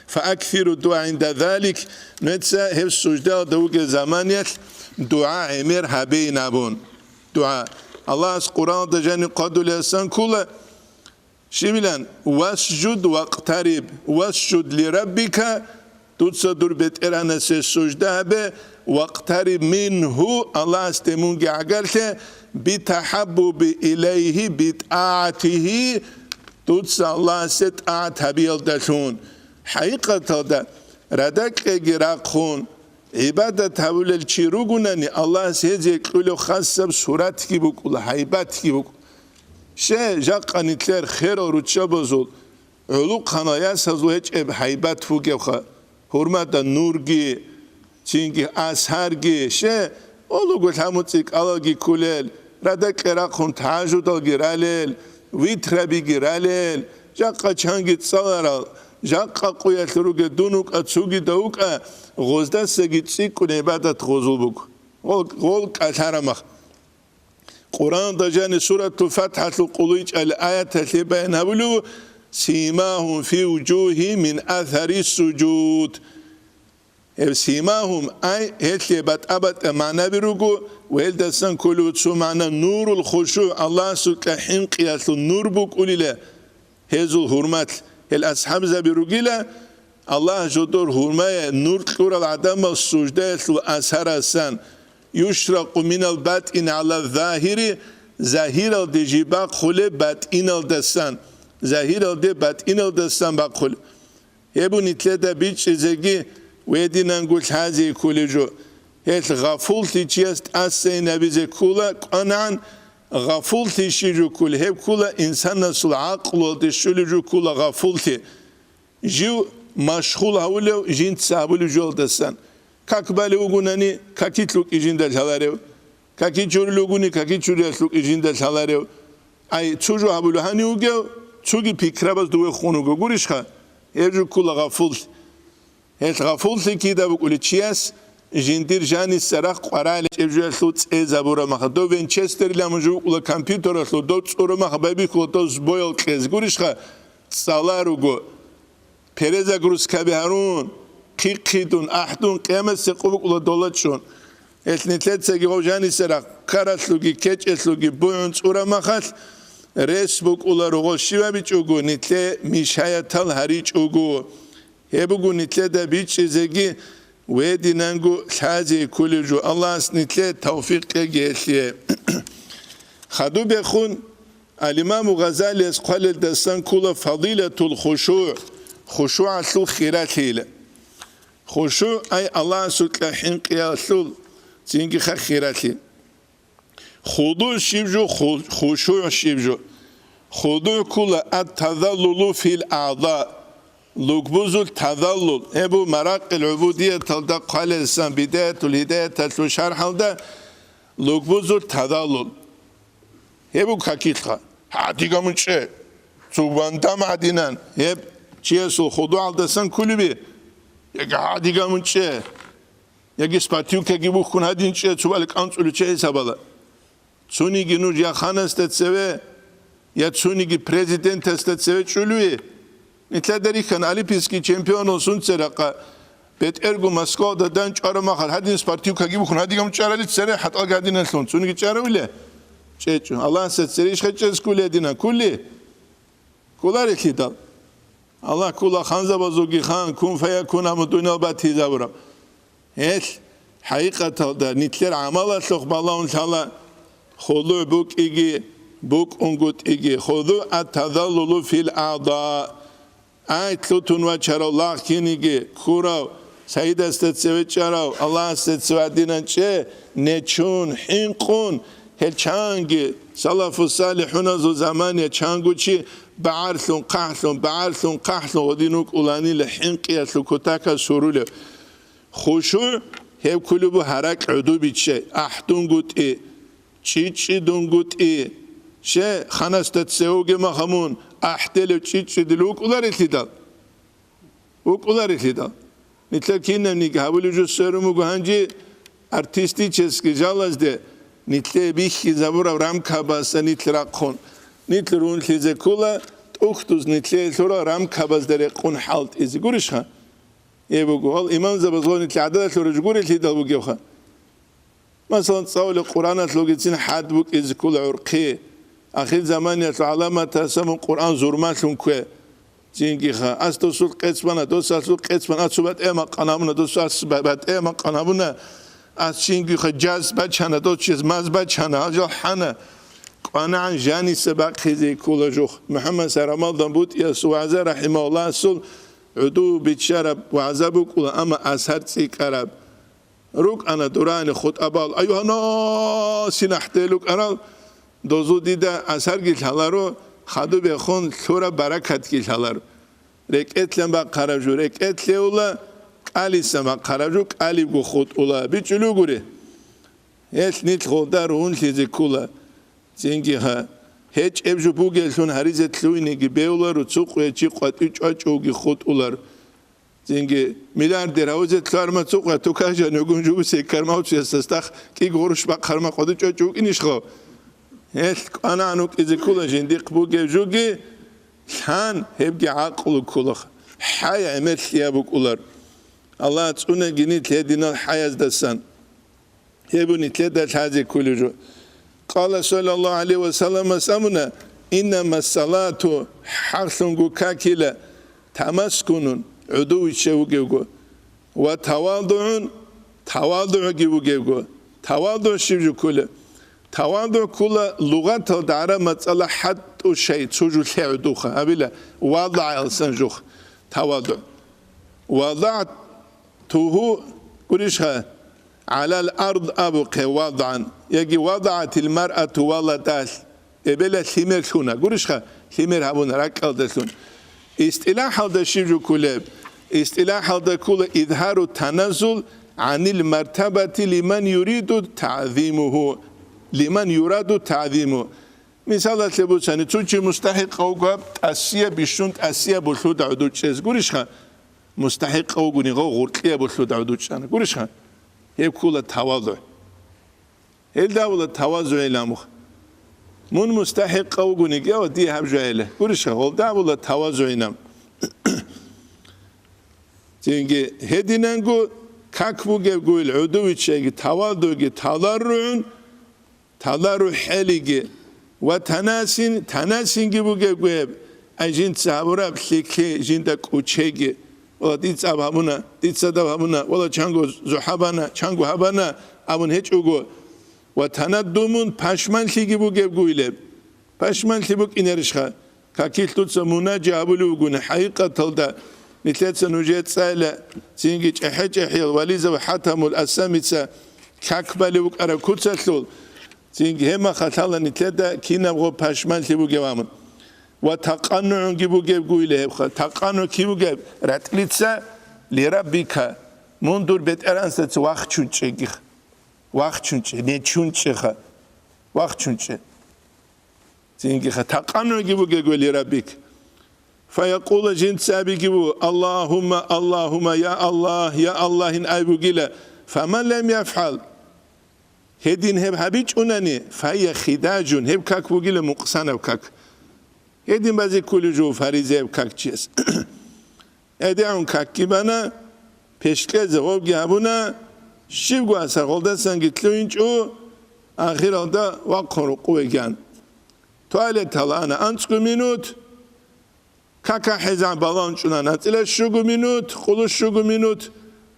фааксиру дугӀа гӀинда залик», нуца гьеб суждаялда вугеб заманиялъ дугӀа гӀемер гьабейин абун. ДугӀа. Аллагьас Къуръаналда жаниб хъвадулеласан ккола, Щибилан: «Васжуд вакътариб, васжуд ли Раббика», дуца дур БетӀергьанасе сужда гьабе, «вакътариб мингьу», Аллагьасде мунги гӀагарлъе, «битахӀаббуби илайгьи битӀагӀатигьи», дуца Аллагьасе тӀагӀат гьабиялдалъун. ХӀакъикъаталда, радакьеги рахъун, ГӀибадат гьабулел чи ругунани, Аллагьас гьезие кьулев хасаб суратги букӀула, гьайбатги букӀула. Ще, жакъа нилъер херал руччабазул гӀулухъанал ясазул гьечӀеб гьайбат бугевха, гьурмада нурги, цинги асарги, ще, олуго лъамуцӀи кӀалалги ккулел, радакье рахъун тажудалги ралел, витрабиги ралел, жакъа чанги цӀаларал, жакъа къуялъ ругел дун вукӀа, цогидав вукӀа, гъоздасаги цӀикӀкӀун гӀибадат гъозул буго. Гъол, гъол кӀалъарамах. Къуръанда жани суратул ФатхӀалъул къулайчӀел аяталъе баян гьабулев: «Симагьум фи вужугьигьим мин асари суджуд». Гьеб симагьум, ай, гьелъие батӀа-батӀа магӀнаби руго, ва гьелдасан кколев цо магӀна: нурул хушугӀ, Аллагьасукьа хӀинкъиялъул нур букӀулила гьезул гьурмалъ. Гьел асхӀабзаби ругила, Аллагь жодор гьурмае нур кьурал гӀадамал суждаялъул асарасан: «Юшракъу минал батӀин гӀала загьири», загьиралде жиб бахъулеб батӀиналдасан, загьиралде батӀиналдасан бахъулеб. Гьеб нилъеда бичӀчӀизеги, гьединанго лъазе кколеб жо. Гьелъ гъафуллъи чияс тӀасайин гьабизе ккола, кӀванагӀан, гъафуллъи щиб жо кколеб? Гьеб ккола инсанасул гӀакълуялде щолеб жо ккола гъафуллъи. Жив машгъул гьавулев жинца гьабулеб жоялдасан. Как балев вугонани, какилъ вукӀин жинда лъаларев? Каки чурулев вугони, каки чуриялъ вукӀин жинда лъаларев? Ай, цо жо гьабулев гьанив вугев, цоги пикрабаз дуве хун вуго. Гурищха? Гьеб жо ккола гъафуллъи. Гьелъ гъафуллъи кида букӀулеб чияс жиндир жаниса рахъ къвараличӀеб жоялъул цӀезабураб маха. Дов венчестерлъи мужу вукӀула компьютералъул, дов цӀураб маха байбихьула дов сбоял кьез. Гурищха? ЦӀаларуго. Перезагрузкаби гьарун, хъи-хъидун, ахӀдун, къиямасеб къо букӀула дола чӀун. Гьелъ нилъецаги гъов жанисерахъ ккаралъуги кечӀелъуги бугӀун цӀураб махалъ, рес букӀула руго щибабичӀого, нилъе мишаятал гьаричӀого. Гьеб буго нилъеда бичӀчӀизеги, Гьединанго лъазе кколев жо, Аллагьас нилъее тавфикъ кьеги гьелъие. Хадубехун, ал-Имаму Гъазалияс хъвалелдасан ккола фадилатул хушуъ, хушугӀалъул хиралъи. ХушугӀ, ай Аллагьасукьа хӀинкъиялъул цинги ха хиралъи. ХудугӀ щиб жо, ху-, хушугӀ щиб жо? ХудугӀ ккола ат-тазаллулу фил агӀза, лугбузул тазаллул. Гьеб бу Маракъил гӀубудияталда хъвалелсан, Бидаятул гьидаяталъул шархӀалда, лугбузул тазаллул. Гьеб бу какилъха. Гьадигамун чӀе. Цо вандам гӀадинан. Гьеб чиясул худугӀалдасан кколеби? Яги гьадигамун чӀе. Яги спортивкаги бухьун гьадин чӀе, цо бали кӀанцӀулев чи хӀисабала. Цониги нуж я ханасда цеве, я цониги президентасда цеве чӀулеве. Нилъеда рихьана олимпийский чемпионал сунцерахъа, бетӀерго Москвада дандчӀвараб махал гьадин спортивкаги бухьун гьадигам чӀарали цере хӀатӀалги гьадиналъун. Цониги чӀаравила? ЧӀечӀо. Аллагьасда цере иш хъечӀез кколей гьадинан кколей? Кколарелъидал. Аллагь ккола ханзабазулги хан, кун фаякун абун дуниял батизабураб. Гьелъ, хӀакъикъаталда, нилъер гӀамалалъухъ балагьун лъала худугӀ букӀиги, букӀунгутӀиги, худугӀ ат-тазаллулу фил агӀза. Ай, лъутун вачарав лагъ киниги, ккурав, Саидасда цеве чӀарав, Аллагьасда цеве гьадинан чӀе, нечун, хӀинкъун, гьел чанги, салафу салихӀуназул замания чанго чи багӀарлъун, хъахӀлъун, багӀарлъун, хъахӀлъун гьадин вукӀуланила хӀинкъиялъул кутакалъ сурулев. ХушугӀ гьеб кколеб бу гьаракь гӀодобиччай, ахӀдунгутӀи, чӀичӀчӀидунгутӀи, ще, ханасда цеве вугеб махамун, ахӀделев чӀичӀчӀидил вукӀуларелъидал? ВукӀуларелъидал? Нилъер кинабниги гьабулеб жо сверун буго гьанже артистический жалазде нилъее бихьизабураб рамкабаса нилъ рахъун. Нилъ рунлъизе ккола, тӀухьдуз нилъее лъурал рамкабазда рекъун хӀалтӀизе. Гурищха? Гьеб буго, гьал имамзабаз гъо нилъ гӀададалъур жо гурелъидал бугевха. Масалан, цӀалулеб Къуръаналъулгицин хӀад букӀизе ккола гӀурхъи. Ахирзаманиялъул гӀаламатас абун Къуръан зурмалъун ккве. Цинги ха, ас досул къец бана, дос асул къец бана, ацу батӀе макъана абуна, дос ас ба-, батӀе макъана абуна, ас чинги ха жаз бачана, дос чез маз бачана, гьал жал хӀана. КӀванагӀан жаниса бахъизе ккола жух. МухӀаммад Сарамалдан БутӀиясул вагӀза, рахӀимагьуллагь, асул гӀуду биччараб вагӀза букӀула, амма асар цӀикӀкӀараб. РукӀана дурани хутӀабал, аюгьанас, нахӀдел рукӀарал, дозу дида асарги лъаларо, хадубехун лъураб баракатги лъаларо. РекӀелъан бахъараб жо рекӀелъеула, кӀалисан бахъараб жо кӀалибго хутӀула, бичӀчӀулугури. Гьелъ нилъ гъолда ругьунлъизе ккула. Цинги гьа, гьечӀеб жо бугеллъун гьаризе лъугьинеги беуларо, цо къуячи къватӀив чӀвачӀувги хутӀулар. Цинги миллиардер гьавизе лъугьарма цо къвату кажан югун жугусе кармавцуясда стах кӀиг гъурущ бахъарма къватӀив чӀвачӀув вукӀинищ гъав? Гьелъ кӀванагӀан вукӀизе ккула жиндихъ бугев жуги, лъан гьебги гӀакълу ккула. ХӀай гӀемер лъияб букӀулар. Аллагь цӀунеги нилъ гьединал хӀаяздасан. Гьеб нилъеда лъазе кколев жо. Къала саллаллагьу гӀалайгьи ва салламас абуна: «Иннама салату, хӀакълъунго какила, тамаскунун, гӀуду виччав вугевго, ва тавадугӀун, тавадугӀги вугевго». ТавадугӀ щиб жо кколеб? ТавадугӀ ккола лугъаталда гӀараб мацӀала хӀатту шай, цо жо лъе гӀудуха, абила, вадагӀ алсан жух, тавадугӀ. ВадагӀтугьу, гурищха, гӀалал ард абухъе вадагӀан, яги вадагӀатил маръату валадал, эбела лъимер лъуна, гурищха, лъимер гьабуна ракӀалдалъун. ИстӀилахӀалда щиб жо кколеб? ИстӀилахӀалда ккола изгьару таназзул гӀанил мартабати лиман юриду тагӀзимугьу, лиман юраду тагӀзимугьу. Мисалалъе буцани, цо чи мустахӀикъав вуго гьаб тӀасияб, бищун тӀасияб болъуда гӀодов чӀез, гурищха? МустахӀикъав вугони гъов гъуркьияб болъуда гӀодов чӀана, гурищха? Гьеб ккола тавазугӀ. Гьелда абула тавазугӀил амухъ. Мун мустахӀикъав вугони гьав дие гьаб жо гьейила, гурищха? Гьелда абула тавазугӀин ам. Цинги гьединанго как бугеб гуйил гӀодовичайги тавадуги таларругӀун, талару хӀелиги ва танасин, танасинги бугеб гуйеб, ай жинца гьабураб лъикӀлъи жинда кӀучеги. Вала, дица аб гьабуна, дица даб гьабуна, вала, чанго зухӀа бана, чанго гьабана абун гьечӀого. Ва танаддумун, пашманлъиги бугеб гуйлеб. Пашманлъи букӀинарищха? Какилъ дуца мунажа гьабулев вугони, хӀакъикъаталда нилъеца нужее цӀайла, цинги чӀехӀе-чӀехӀиял вализаб ХӀатамул Асамица как балев вукӀараб куцалъул, цинги гьеб махалъ лъала нилъеда кинабго пашманлъи бугев абун. Ва такъаннугӀунги бугеб гуйла гьебха. ТакъаннугӀ киб бугеб? РатӀлица, лираббика, мун дур БетӀергьанасда вахчун чӀегих. Вахчун чӀе, нечун чӀеха. Вахчун чӀе. Цинги ха такъаннуги бугего лираббик. Фаякъула, жинца абиги бу: «Аллагьумма, Аллагьумма, я Аллагь, я Аллагьин», ай бугила. Фаман лам яфгӀал, гьедин гьеб гьабичӀунани, файя хидажун, гьеб как бугила мукъсанаб как. Гьедин базе кколев жо фаризаяб как чияс. ГӀедегӀун какги бана, пешлъезе гъобги гьабуна, щибго асар гъолдасанги лъугьинчӀо, ахиралда вахъун рукъуве гьан. Туалеталда ана анцӀго минут, кака хӀезан балагьун чӀуна нацӀила щуго минут, къулу щуго минут,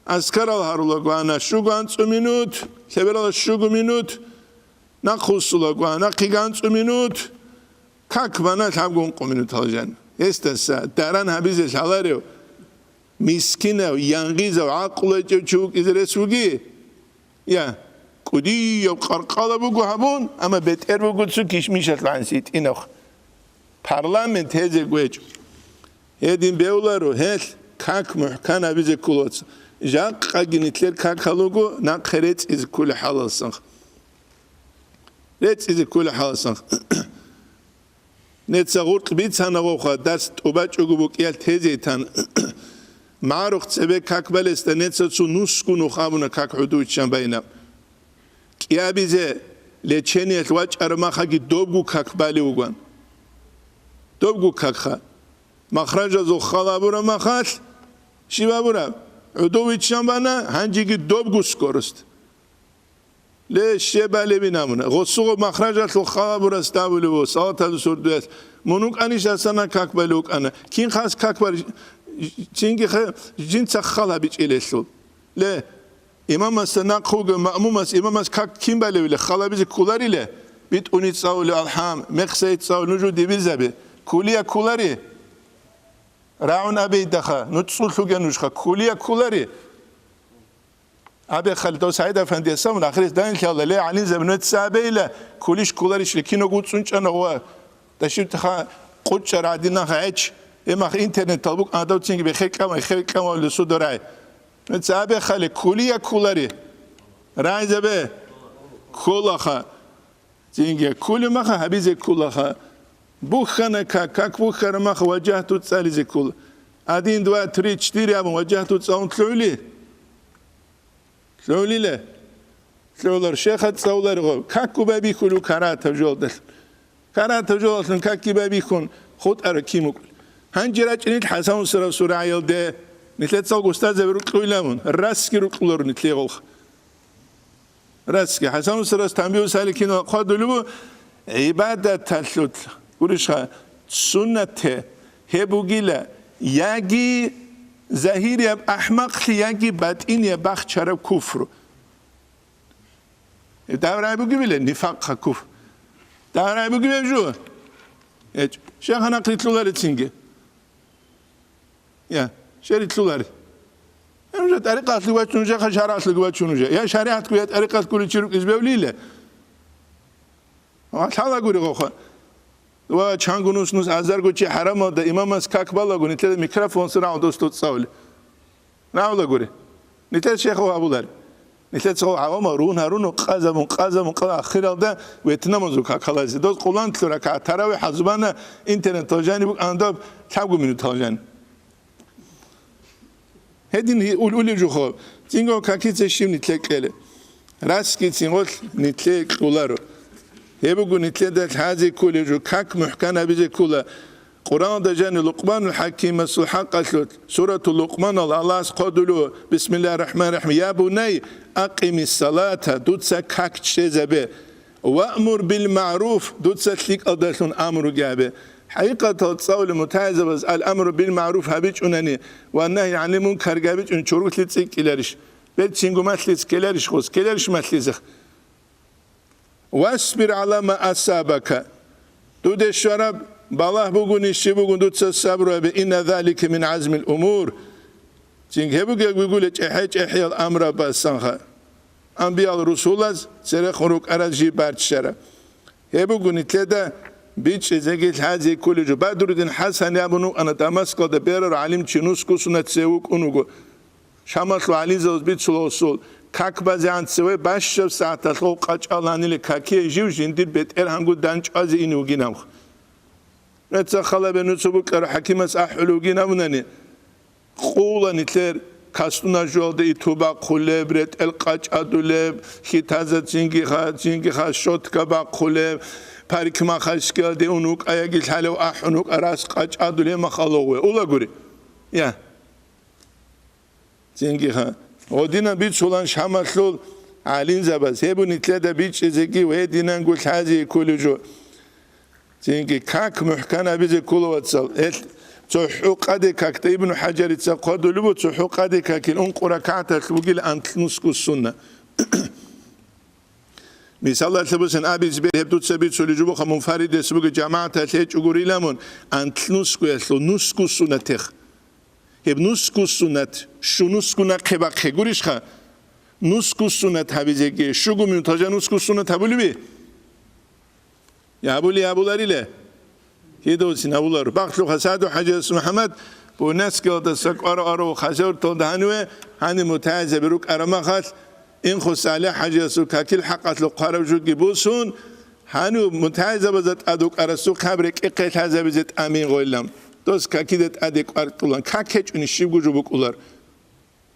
аскарал гьарулаго ана щуго анцӀго минут, лъеберала щуго минут, нахъ вуссулаго ана хъиги анцӀго минут, как бана лъабго ункъо минутал жан. Гьесдаса даран гьабизе лъаларев, мискинав, янгъизав, гӀакълу гьечӀев чи вукӀизе рес вуги? Я, кӀудияв къаркъала буго гьабун, амма бетӀер буго цо кишмишалъ гӀанси итӀинав. Парламент гьезе гьечӀо. Гьедин бевларо гьелъ как мухӀкан гьабизе кколаца. Жакъаги нилъер как гьалуго нахъе рецӀизе кколей хӀалалсан. РецӀизе кколей хӀалалсан. Неца гъуркь бицана гъовха, дарс тӀубачӀого букӀиялъ тезе тан. МагӀарухъ цебе как балесда неца цо нусго нух абуна как гӀодов виччан байна. КӀиабизе лечениялъ вачӀараб махаги добго как балев вуган. Добго какха. Махражазул хал абураб махалъ, щиб абураб? ГӀодов виччан бана, гьанжеги добго скорость. Ле, щебали бинамуна. Гъосуго махражалъул хал абурас давулев ву, салаталда сурдуялъ. Мун вукӀанищ асана как бали вукӀана. Кин хас как бар, цинги ха-, жинца хал гьабичӀилелъул. Ле, имамасда нахъ вуго, маъмумас, имамас как кин балевиле, хал гьабизе кколариле? БитӀуни цӀалулев алхӀам, мехсей цӀалул, нужу дибирзаби. Кулия кколари? РагӀун абейдаха, ну цӀулъуге нужха, кулия кколари? Абе хал дов СагӀид афандиясамун ахирис данилъала ле гӀалимзаб нуца абейла, кулищ кколарищ лекинав гуцӀунчӀана ва дашибтаха къучӀа радинаха гӀеч, гьемах интернетал букӀана дов цинги бехе кӀама, хе кӀамавли судорай. Нуца абе хали кулия кколари. Райзабе кколаха. Цинги кколеб маха гьабизе кколаха. Бухьана как, как бухьараб маха ваджагьту цӀализе ккола. Один, два, три, четыре абун ваджагьту цӀалун лъугӀули? ЛъугӀулиле? ЛъугӀулар шехад цӀалуларигъо. Как губай бихьулев каратав жолдалъ. Каратав жолдалъун какги байбихьун хутӀараб кин вукӀун. Гьанже рачӀинил ХӀасан-Усарасул рагӀиялде. Нилъецал устазаби рукьуйламун, расги рукьуларун нилъе гъолх. Расги ХӀасан-Усарас Танбигьу Саликинал хъвадулев ву, гӀибадаталъул гурищха суннатте гьеб бугила, яги загьирияб ахӀмакълъи, яги батӀинияб бахчараб куфру. Гьеб даврай бугебила нифакъ, куфр. Даврай бугеб жо? ГьечӀ. Шеханахъ рилълъуларецинги. Я, шерилълъулари. Нужа тӀарикъалъуги вачун, нужа шаргӀалъуги вачун нужа. Я шаригӀатгу, я тӀарикъатгу ричи рукӀиз бевлила. Ва лъалагури гъоха. Ва чанго нус-нус азарго чи хӀарамалда имамас как балагу, нилъеда микрофон сирагӀун дос дуцӀцӀавли. Равлагури. Нилъер шехав гьабулари. Нилъер цо гӀавамал рун гьаруну, къазабун, къазабун, къа-, ахиралда ветнамазул какалазе. Доз къулан лъура ка таравихӀ гьазубана, интернетал жаниб букӀана доб лъабгу минутал жан. Гьедин гьи-, ул-, улев жухъо, цинго какица щив нилъе кьеле. Расги цинголъ нилъе кьуларо. Гьеб буго нилъеда лъази кколев жо, как мухӀкан гьабизе ккола. Къуръанда жани Лукъманул ХӀакимасул хӀакъалъулъ, сурату Лукъманал Аллагьас хъодулев, бисмиллагьир рахӀманир рахӀим, «Я бунай, акъимис салата», дуца как чӀезабе, «ваъмур бил маъруф», дуца лъикӀалдалъун амруги гьабе, ХӀакъикъатал цӀалули мутагӀилзабаз ал-амру бил-магӀруф гьабичӀунани ва нагьи гӀанил мункар гьабичӀун чорхолъи цӀикӀкӀиларищ? Берцинго малъизе ккеларищ гъос? Ккеларищ малъизех? «Васбир гӀала ма асабака». Дуда щвараб балагь бугони щиб бугун, дуца сабру гьабе, «инна залика мин гӀазмил умур». Цинги гьеб бугеб гугуле чӀехӀе-чӀехӀиял амраб басанха. Амбиял русулаз церехун рукӀараз жиб барччара. Гьеб буго нилъеда бичӀчӀизеги лъазе кколеб жо. Бадрудин ХӀасан абун вукӀана Дамаскалда берарав гӀалимчи, нусго сунат цеве вукӀун вуго. Шамалъул гӀалимзабаз бицула гъосул, как базегӀан цеве бащдаб сагӀаталъ гъов къачӀал гьаниле какие жив жиндир бетӀергьанго дандчӀвазе ине вугин абун. Нуца халабе нуца букӀараб хӀакимас ахӀулев вугин абунани, къула нилъер кастуна жуялда иту бахъулеб, ретӀел къачӀадулеб, хьитаза цинги ха-, цинги ха щотка бахъулеб, парикмахерскиялде ун вукӀаяги лъалев ахӀун вукӀа рас къачӀадулеб махалогъве. Улагури. Я. Цинги ха. Гъодинан бицулан Шамалъул гӀалимзабаз. Гьеб нилъеда бичӀчӀизеги ва гьединанго лъазе кколеб жо. Цинги как мухӀкан гьабизе ккола, вацал. Гьелъ цохӀо къаде какда Ибну ХӀажарица хъвадулеб буго, цохӀо къаде какил ункъо ракагӀаталъ бугила анлънусго сунна. Мисалалъе босен абизе бе-, гьеб дуца бицулеб жо бугоха, мунфаридас бугеб жамагӀаталъ гьечӀого рила мун, анлънусгоялъул нусго суннатех. Гьеб нусго суннат, щунусго нахъе бахъе гурищха? Нусго суннат гьабизеги, щуго минуталда нусго суннат гьабулеби? Гьабули гьабуларила. Гьедовцин гьабуларо. Бахлъуха СагӀду ХӀажияс МухӀаммад, Буйнакскиялдаса кӀварав арав Хасавюрталда гьаниве, гьанив мутагӀилзаби рукӀараб махалъ, Инхо СалихӀ ХӀажиясул какил хӀакъалъулъ хъвараб жоги босун, гьанив мутагӀилзабазда тӀад вукӀарасухъе гьаб рекӀехъе лъазабизе тӀамин гъойилан. Дос какида тӀаде кӀвар кьулан, как гьечӀони щибго жо букӀулар.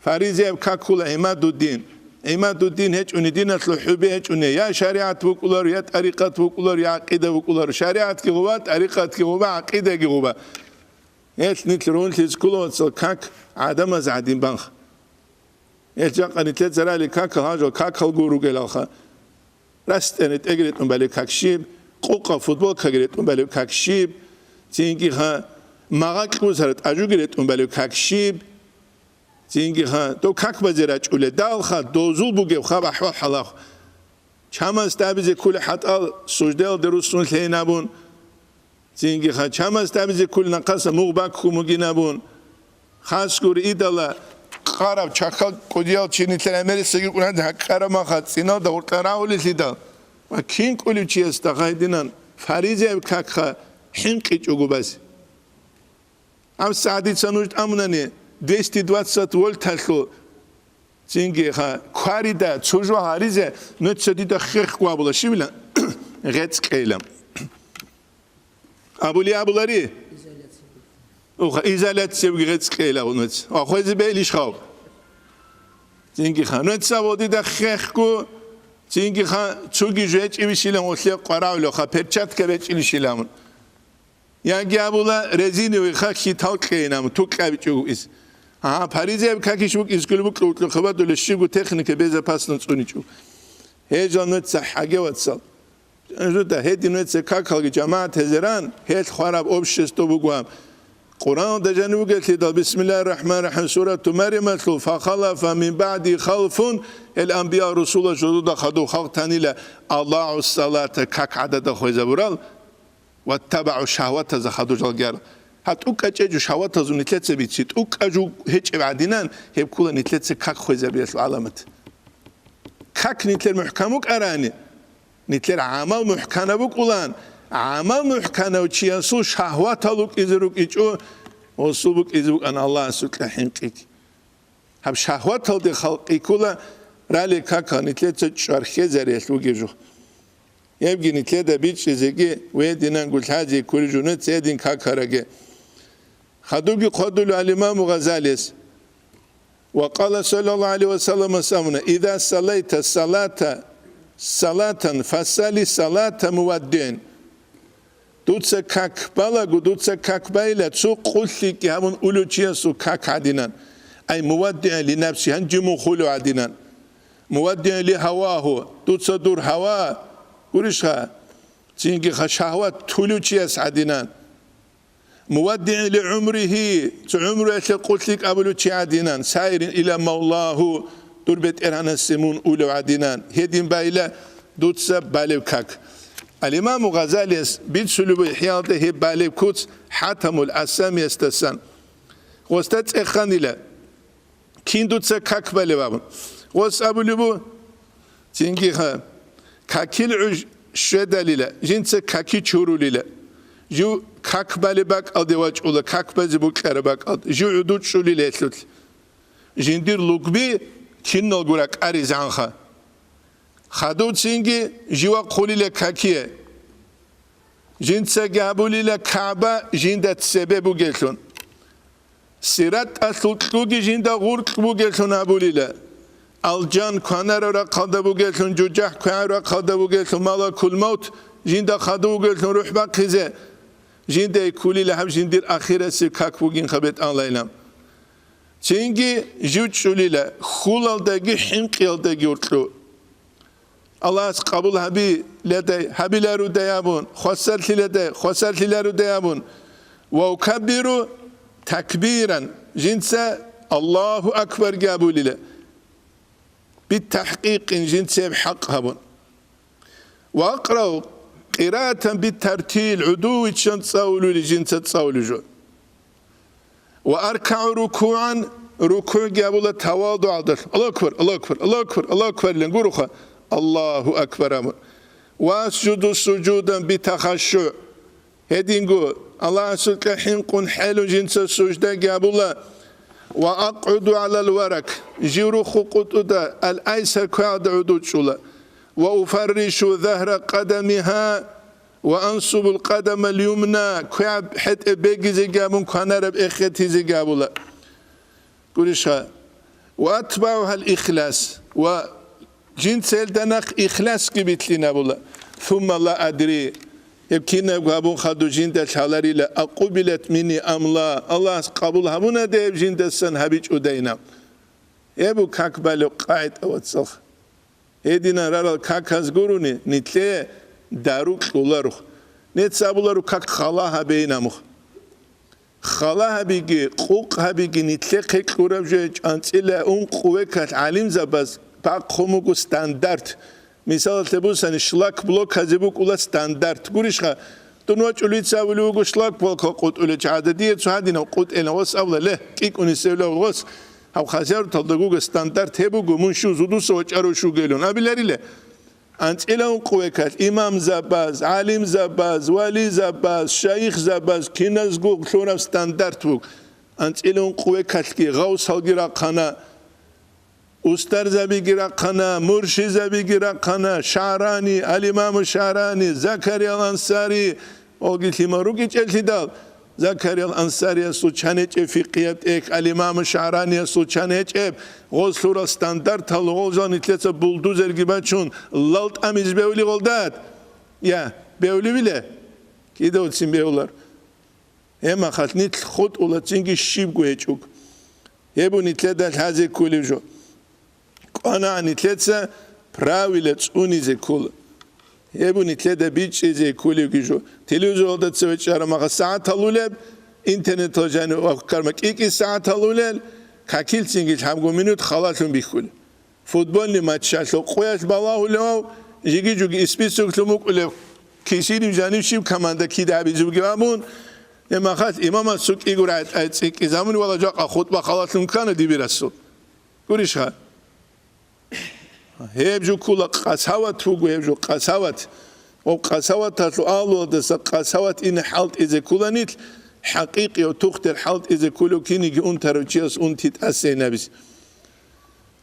Фаризаяб как ккола ГӀимадуддин. ГӀимадуддин гьечӀони, диналъул хӀуби гьечӀони, я шаригӀат букӀуларо, я тӀарикъат букӀуларо, я гӀакъида букӀуларо. ШаригӀатги гъуба, тӀарикъатги гъуба, гӀакъидаги гъуба. Гьелъ нилъ рунлъизе ккола, вацал, как гӀадамаз гӀадин банха. Гьелъ жакъа нилъеца рали какал гьажал какалго ругелалха. РастӀене тӀеги ретӀун балев как щиб, къукъа футболкаги ретӀун балев как щиб, цинги ха, магъа кьузара тӀажуги ретӀун балев как щиб, цинги ха, дов как базе рачӀуле, далха, дозул бугев хаб ахӀвал хӀалахъ. Чамас дабизе ккули хӀатӀал суждаялде руссун лъейин абун, цинги ха, чамас дабизе ккули нахъаса мугъ баккун бугин абун, хасгури идала къараб чахъал кӀудиял чи нилъер гӀемерисаги кӀунан гьакъараб маха цӀиналда гъуркьа рагьулелъидал, ва кин кӀулев чиясда гъайдинан фаризаяб какха хӀинкъичӀого базе. Гьаб сагӀат дица нуж тӀамунани, двести двадцать вольталъул цинги ха, кварида цо жо гьаризе, нуца дида хехго абула, щибила? ГъецӀ кьейила. Абули абулари? Уха, изоляциябги гъецӀ кьейила нуца. Ва хвезе бейилищ хав? Цинги ха, нуца абул дида хехго, цинги ха, цуги жечӀи вишилан гъолъе къваравло ха, перчатка бечӀилищилан. Яги абула, резиновый хаххи талкьейин, амма тукьабичӀого ис. Гьа, паризаяб какиш букӀизкули букӀа, вукьа хабадула щибго техника безопасно цӀуничӀо. Гьежал нуца хӀаге, вацал. Жуда, гьедин нуца какалги жамагӀат гьезеран, гьелъ хвараб общество буго гьаб. Къуръаналда жаниб бугелъидал, бисмиллагьир рахӀманир рахӀим, сурату Марямалъул, «Фахалафа мин баъди халфун», гьел анбия русула жодуда хадув халкъ танила, «адагӀу салата», как гӀадада хвезабурал, «ваттабагӀу шагьватаза», хадув жалгияр. Гьа, тӀукӀа чӀечӀо шагьватазул нилъеца бици, тӀукӀа жуг гьечӀеб гӀадинан, гьеб ккула нилъеца как хвезабиялъул гӀаламат. Как нилъер мухӀкам букӀарани, нилъер гӀамал мухӀканаб букӀулан, гӀамал мухӀканав чиясул шагьватал рукӀизе рукӀичӀо, гъосул букӀизе букӀан Аллагьасукьа хӀинкъиги. Гьаб шагьваталде халкъи ккула рали какал нилъеца чӀвархьезариялъ вугев жо. Гьебги нилъеда бичӀчӀизеги ва гьединанго лъазе кколеб жо нуца гьедин какараги. Хадубги хъвадулев ал-Имаму Гъазалияс. Ва къала саллаллагьу гӀалайгьи ва саллам, асамуна: «Иза салайта салата, салатан, фасали салата муваддигӀин». Дуца как балаго, дуца как байила, цо къулъикӀи гьабун улев чиясул как гӀадинан. Ай муваддигӀин ли нафси, гьанже мун хулев гӀадинан. МуваддигӀин ли гьавагьу, дуца дур гьава, гурищха, цинги ха шагьват тулев чияс гӀадинан. مودع لعمره, цо гӀумруялъе къулъи кьабулев чи гӀадинан, سائر إلى مولاه, дур БетӀергьанасе мун улев гӀадинан, гьедин байила дуца балеб как. Ал-Имаму Гъазалияс бицулеб буго ИхӀяалда гьеб балеб куц ХӀатамул Асамиясдасан. Гъосда цӀеханила, кин дуца как балеб абун. Гъос абулеб буго, цинги ха, какил гӀуж щведалила, жинца каки чурулила. Жив как балеб бакӀалде вачӀула, как базе букӀараб бакӀалде. Жив гӀуду чӀулила гьелъулъ. Жиндир лугби киналго ракӀаризегӀанха. Хадув цинги жива хъулила какие. Жинцаги гьабулила КагӀба жинда цебе бугелъун. СиратӀалъул кьуги жинда гъуркь бугелъун гьабулила. Алжан кванарав рахъалда бугелъун, жужахӀ квегӀарав рахъалда бугелъун, малакул-мавт жинда хадув вугелъун рухӀ бахъизе. Жинда ккулила гьаб жиндир ахирасеб как бугинха бетӀалайилан. Цинги жив чӀулила хьулалдаги хӀинкъиялдаги уркьу. Аллагьас къабул гьабиладай, гьабиларудай абун, хвасарлъиладай, хвасарлъиларудай абун. Ва укаббиру такбиран, жинца Аллагьу акбарги абулила. БитахӀкъикъин жинца гьеб хӀакъ гьабун. Ва акърау къираатан битартил, гӀуду виччан цӀалулел жинца цӀалулел жо. Ва аркагӀу рукугӀан, рукугӀги абула тавадугӀалдалъун. Аллагьу акбар, Аллагьу акбар, Аллагьу акбар, Аллагьу акбарлъун гуроха. Аллагьу акбар абун. Ва асжуду сужудан битахашшугӀ. Гьединго Аллагьасукьа хӀинкъун хӀелун жинца суждаги абула. Ва акъгӀуду гӀалал варак, жив рухъу къутӀуда, ал-айсар квегӀалда гӀуду чӀула. Ва уфарришу загьра къадамигьа, ва ансубул къадамал юмна, квегӀаб хӀетӀе бегизеги абун, кванараб эхетизеги абула. Гурищха? Ва атбагӀугьал ихлас, ва жинца гьелда нахъ ихласги битлъин абула. Сумма ла адри, гьеб кинабго гьабун хадуб жинда лъаларила, акъубилат минни ам ла, Аллагьас къабул гьабунадай гьеб жиндасан гьабичӀудайинаб. Гьеб буго как балеб къагӀида, вацал. Гьединан рарал каказ гурони, нилъее дару кьоларо. Нилъеца абуларо как хала гьабейин амухъ. Хала гьабиги, къукъ гьабиги нилъехъе кьураб жо гьечӀо. АнцӀила ункъо векалъ гӀалимзабаз бахъун буго стандарт. Мисалалъе бусани, шлакбаказе букӀула стандарт. Гурищха, дун вачӀулев вуго шлакбака къутӀулев чагӀазда, дие цо гьадинав къутӀейилан, гъос абула, ле, кӀикӀунисев лев гъос, гьав хасияталда гуга стандарт гьеб буго, мун щив зудуса вачӀарав щугелун абиларила. АнцӀила ункъо векалъ имамзабаз, гӀалимзабаз, вализабаз, шайихзабаз, киназго лъураб стандарт буго. АнцӀила ункъо векалъги гъавсалги рахъана, устарзабиги рахъана, муршизабиги рахъана, ШагӀрани, ал-Имаму ШагӀрани, Закариял Ансари, Олги лъимал рукӀичӀеллъидал, Закариял Ансариясул чан гьечӀеб фикъияб тӀехь, ал-Имаму ШагӀраниясул чан гьечӀеб, гъоз лъурал стандартал гъол жал нилъеца булдузерги бачун, лал тӀамизе бевли гъолдат? Я, бевливила? Кидавцин бевлар. Гьеб махалъ нилъ хутӀула цинги щибго гьечӀого. Гьеб нилъеда лъазе кколеб жо. КӀванагӀан нилъеца правила цӀунизе ккола. Гьеб нилъеда бичӀчӀизе кколебги жо. Телевизоралда цеве чӀараб махалъ сагӀат гьалулеб, интернеталда жанив вахъ карма кӀикӀи сагӀат гьалулел, какилцинги лъабго минут халалъун бихьулеб. Футбольный матчалъул къоялъ балагьулев, жиги-жуги списоклъун букӀулев, кисирив жанив щив команда кида гьабизе бугеб абун, гьеб махалъ имамас цо кӀиго рагӀи тӀай цӀикӀкӀизабуни вала жакъа хутӀба халалъун ккана дибирасул. Гурищха? Гьеб жо ккола къасават буго, гьеб жо къасават. Ва къасаваталъул агьлуялдаса къасават ине хӀалтӀизе ккола нилъ, хӀакъикъияв тухтер хӀалтӀизе кколев киниги унтарав чияс унти тӀасейин абизе.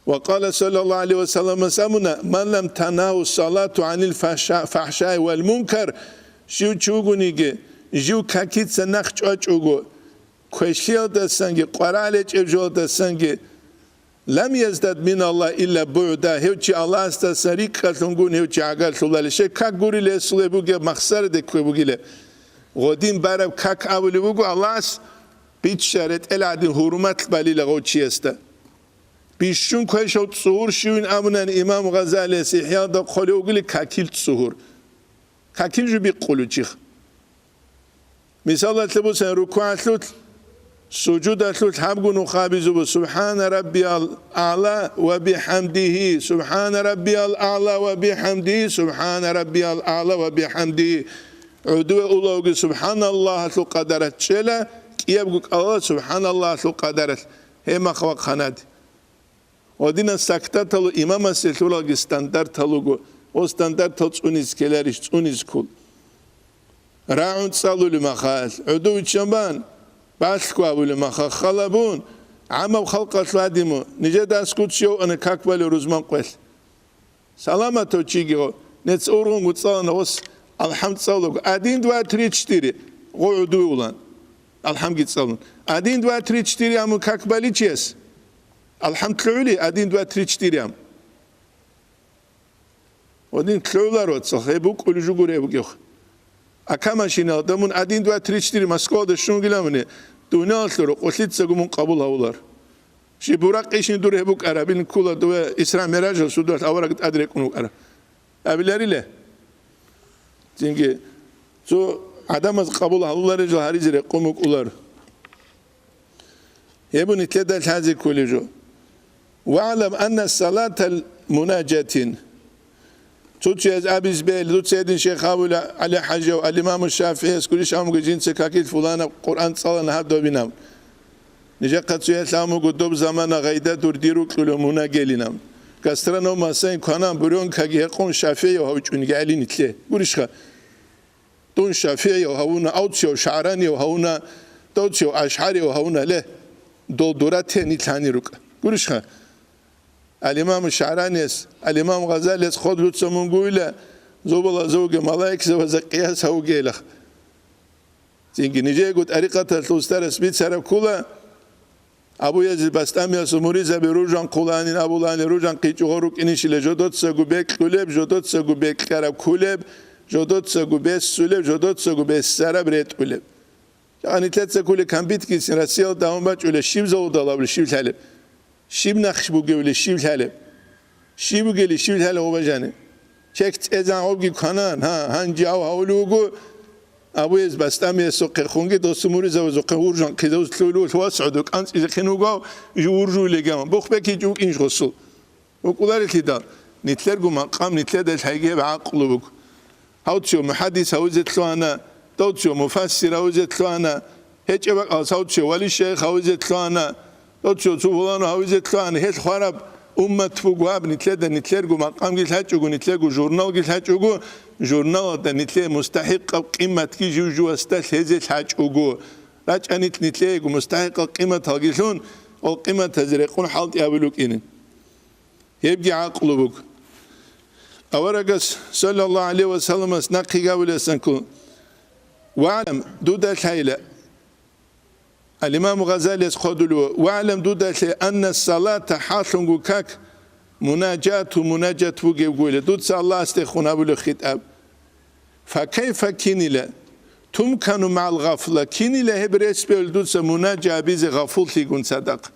Ва къала саллаллагьу гӀалайгьи ва салламас абуна: «Ман лам танагьу салату гӀанил фахша-, фахшаи вал мункар», жив чи вугониги, жив какица нах чӀвачӀого, квешлъиялдасанги, къваригӀел гьечӀеб жоялдасанги, «Лам яздад миналлагьи илла бугӀда», гьев чи Аллагьасдасан рикӀкӀалъунгун гьев чи гӀагарлъуларищ? Гьеб как гурилесулеб бугеб махсараде ккве бугилеб. Гъодин бараб как абулеб буго Аллагьас, бичча ретӀел гӀадин гьурмат балила гъов чиясда. Бищун квешав цӀугьур щивин абунани имам Гъазалияс ИхӀяда хъолев вугилан какил цӀугьур. Какил жо бикъулев чихъ. Мисалалъе бусен, рукугӀалъулъ, сужудалъулъ гьабгун ухабизубу: «Субхана раббиял аъла ва бихӀамдигьи, субхана раббиял аъла ва бихӀамдигьи, субхана раббиял аъла ва бихӀамдигьи». ГӀудуве улавги субханаллагьалъул къадаралъ чӀела, кӀиябго кӀалала субханаллагьалъул къадаралъ, гьемахъ вахъанади. Гьадинан сактаталу имамасе лъуралги стандартал руго, гьо стандартал цӀуниз ккеларищ? ЦӀуниз ккол. РагӀун цӀалулев махалъ, гӀудув виччан бан, балъго абулев махалъ, халабун, гӀамаб халкъалъ вадиму, нижеда аскуц йована как балев рузман къвелъ. Саламатав чиги гъо, нец ургъунгу цӀалана гъос, алхӀам цӀалуго: «Один, два, три, четыре», гъо гӀудуй улан. АлхӀамги цӀалун. «Один, два, три, четыре», амун как баличияс? АлхӀам лъугӀули, один, два, три, четыре ам. Один лъугӀуларо цо, гьеб букӀулеб жугур гьеб бугев. Ака машиналда мун один, два, три, четыре Москвалда щунгила муни, дуниялалъул рокъолъицаго мун къабул гьавулар. Щиб буракъищин дур гьеб букӀараб, ил ккула дове Исра-МигӀражал судалъ авараг тӀад рекӀун вукӀараб. Абиларила. Цинги цо гӀадамаз къабул гьавуларел жо гьаризе рекъон букӀулар. Гьеб нилъеда лъазе кколеб жо. «ВагӀлам анна салатал мунажатин». Цо чияс абиз бел, дуца гьедин шейх абула ГӀали ХӀажияв, ал-Имаму ШафигӀияс гурищ амуго жинца какил фуланаб Къуръан цӀалана гьаб добинаб. Нижехъа цоял амуго доб замана гъайда дур дир рукьулев мунагелинаб. Гастроном масайн кванан бурёнкаги гьекъон ШафигӀияв гьавичӀунги гӀели нилъе. Гурищха? Дун ШафигӀияв гьавуна, авцияв ШагӀранияв гьавуна, давцияв АшгӀарияв гьавуна, ле, дол дура те нилъ гьанир рукӀа. Гурищха? Ал-Имам ШагӀранияс, ал-Имам Гъазалияс хъод луцамунгуйла, зобалазувги малаикзабазда къияс гьавугейилах. Цинги нижеего тӀарикъаталъул устарас бицараб ккула, Абу Язид Бастамиясул муридзаби ружан хъуланин абулани, ружан хъичӀого рукӀинищила жодоцаго бекьулеб, жодоцаго бекьараб ккулеб, жодоцаго бессулеб, жодоцаго бессараб ретӀулеб. Жакъа нилъеца ккулеб камбитгицин Россиялда гьавун бачӀулеб, щиб заводал абулеб, щиб лъалеб? Щиб нахъ бугевли, щиб лъалеб? Щиб бугели, щиб лъалеб гъоб бажани? Чек цӀезан гъобги кванан, гьа, гьанже гьав гьавулев вуго, Абу Язид Бастамиясухъе хунги досу муридзавазухъе уржан хъизавуз лъугьулев васгӀуду кӀанцӀизехъин вугав, жо уржуй легаман. Бухбекичи вукӀинищ гъосул? ВукӀуларелъидал, нилъерго макъам нилъеда лъайги гьеб гӀакълу буго. Гьав цо мухӀаддис гьавизе лъугьана, дов цо муфассир гьавизе лъугьана, гьечӀеб бакӀалас гьав цо вали-шайх гьавизе лъугьана, дов цо цо фулану гьавизе лъугьана, гьел хвараб уммат буго гьаб, нилъеда нилъерго макъамги лъачӀого, нилъерго журналги лъачӀого, журналалда нилъее мустахӀикъаб къиматги жив-живасда лъезе лъачӀого. РачӀа нилъ нилъеего мустахӀикъал къиматалги лъун, гъол къиматазе рекъон хӀалтӀи гьабулев вукӀинин. Гьебги гӀакълу буго. Аварагас, саллаллагьу гӀалайгьи ва салламас, нахъе гьавулесанккун: «ВагӀлам», дуда лъайла, ал-Имаму Гъазалияс хъодулев: «ВагӀлам», дуда лъе, «анна салата», хӀалъунго как, «мунажату», мунажат бугевгойила, дуца Аллагьасдехун гьабулев хитӀаб. «Факайфа», кинила, «тумкану магӀал гъафла», кинила гьеб рес бегьулеб дуца мунажа гьабизе гъафуллъигун цадахъ?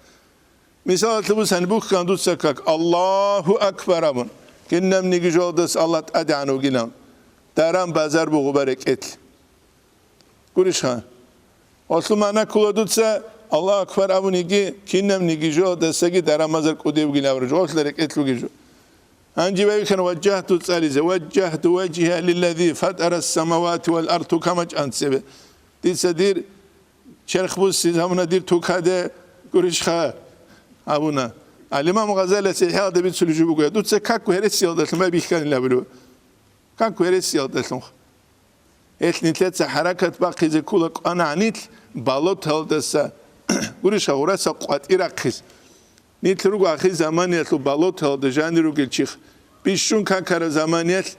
Мисалалъе бусани, бухьана дуца как «Аллагьу акбар» абун, кинабниги жоялдаса Аллагь тӀадегӀан вугилан, даран-базар бугоба рекӀелъ. Гурищха? Гъолъул магӀна ккола дуца «Аллагьу акбар» абуниги, кинабниги жоялдасаги даран-базар кӀудияб бугилан абураб жо, гъолъ рекӀелъ бугеб жо. Гьанже байбихьана «важжагьту» цӀализе: «Важжагьту важгьия лиллази фатара ссамавати вал ард», тукама чӀан цебе. Дица дир черх буссизе гьабуна дир тукаде, гурищха, абуна. Ал-Имам Гъазалияс ИхӀяалда бицулеб жо буго: «Я, дуца какго гьересиялдалъун байбихьанила», абулеб. Какго гьересиялдалъун. Гьелъ нилъеца хӀаракат бахъизе ккола кӀванагӀан нилъ болоталдаса, гурищха, гъураса къватӀир рахъиз. Нилъ руго ахир заманиялъул болоталда жанир ругел чихъ. Бищун какараб заманиялъ,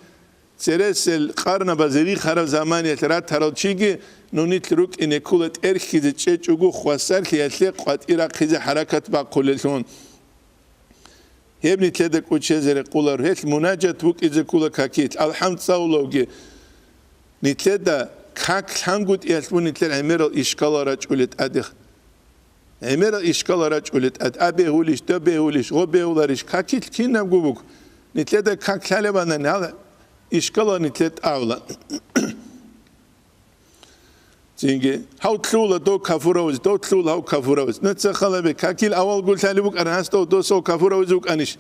цересел къарнабазе рихараб заманиялъ ратарал чиги, ну нилъ рукӀине ккола тӀерхьизе чӀечӀого хвасарлъиялъе къватӀир рахъизе хӀаракат бахъулелъун. Гьеб нилъеда кӀочезе рекъоларо, гьелъ мунажат букӀизе ккола какилъ, алхӀам цӀалулевги. Нилъеда как лъангутӀиялъ бу нилъер гӀемерал ишкалал рачӀулел тӀадегӀ. ГӀемерал ишкалал рачӀулел тӀад, а бегьулищ, да бегьулищ, гъо бегьуларищ, какилъ кинабго буго. Нилъеда как лъалебанани, гьал ишкалал нилъер тӀагӀула. Цинги, гьав лъула дов кафуравизе, дов лъула гьав кафуравизе. Нуца халабе, какил авалгу лъалеб букӀаран гьас дов, досав кафуравизе вукӀанищ?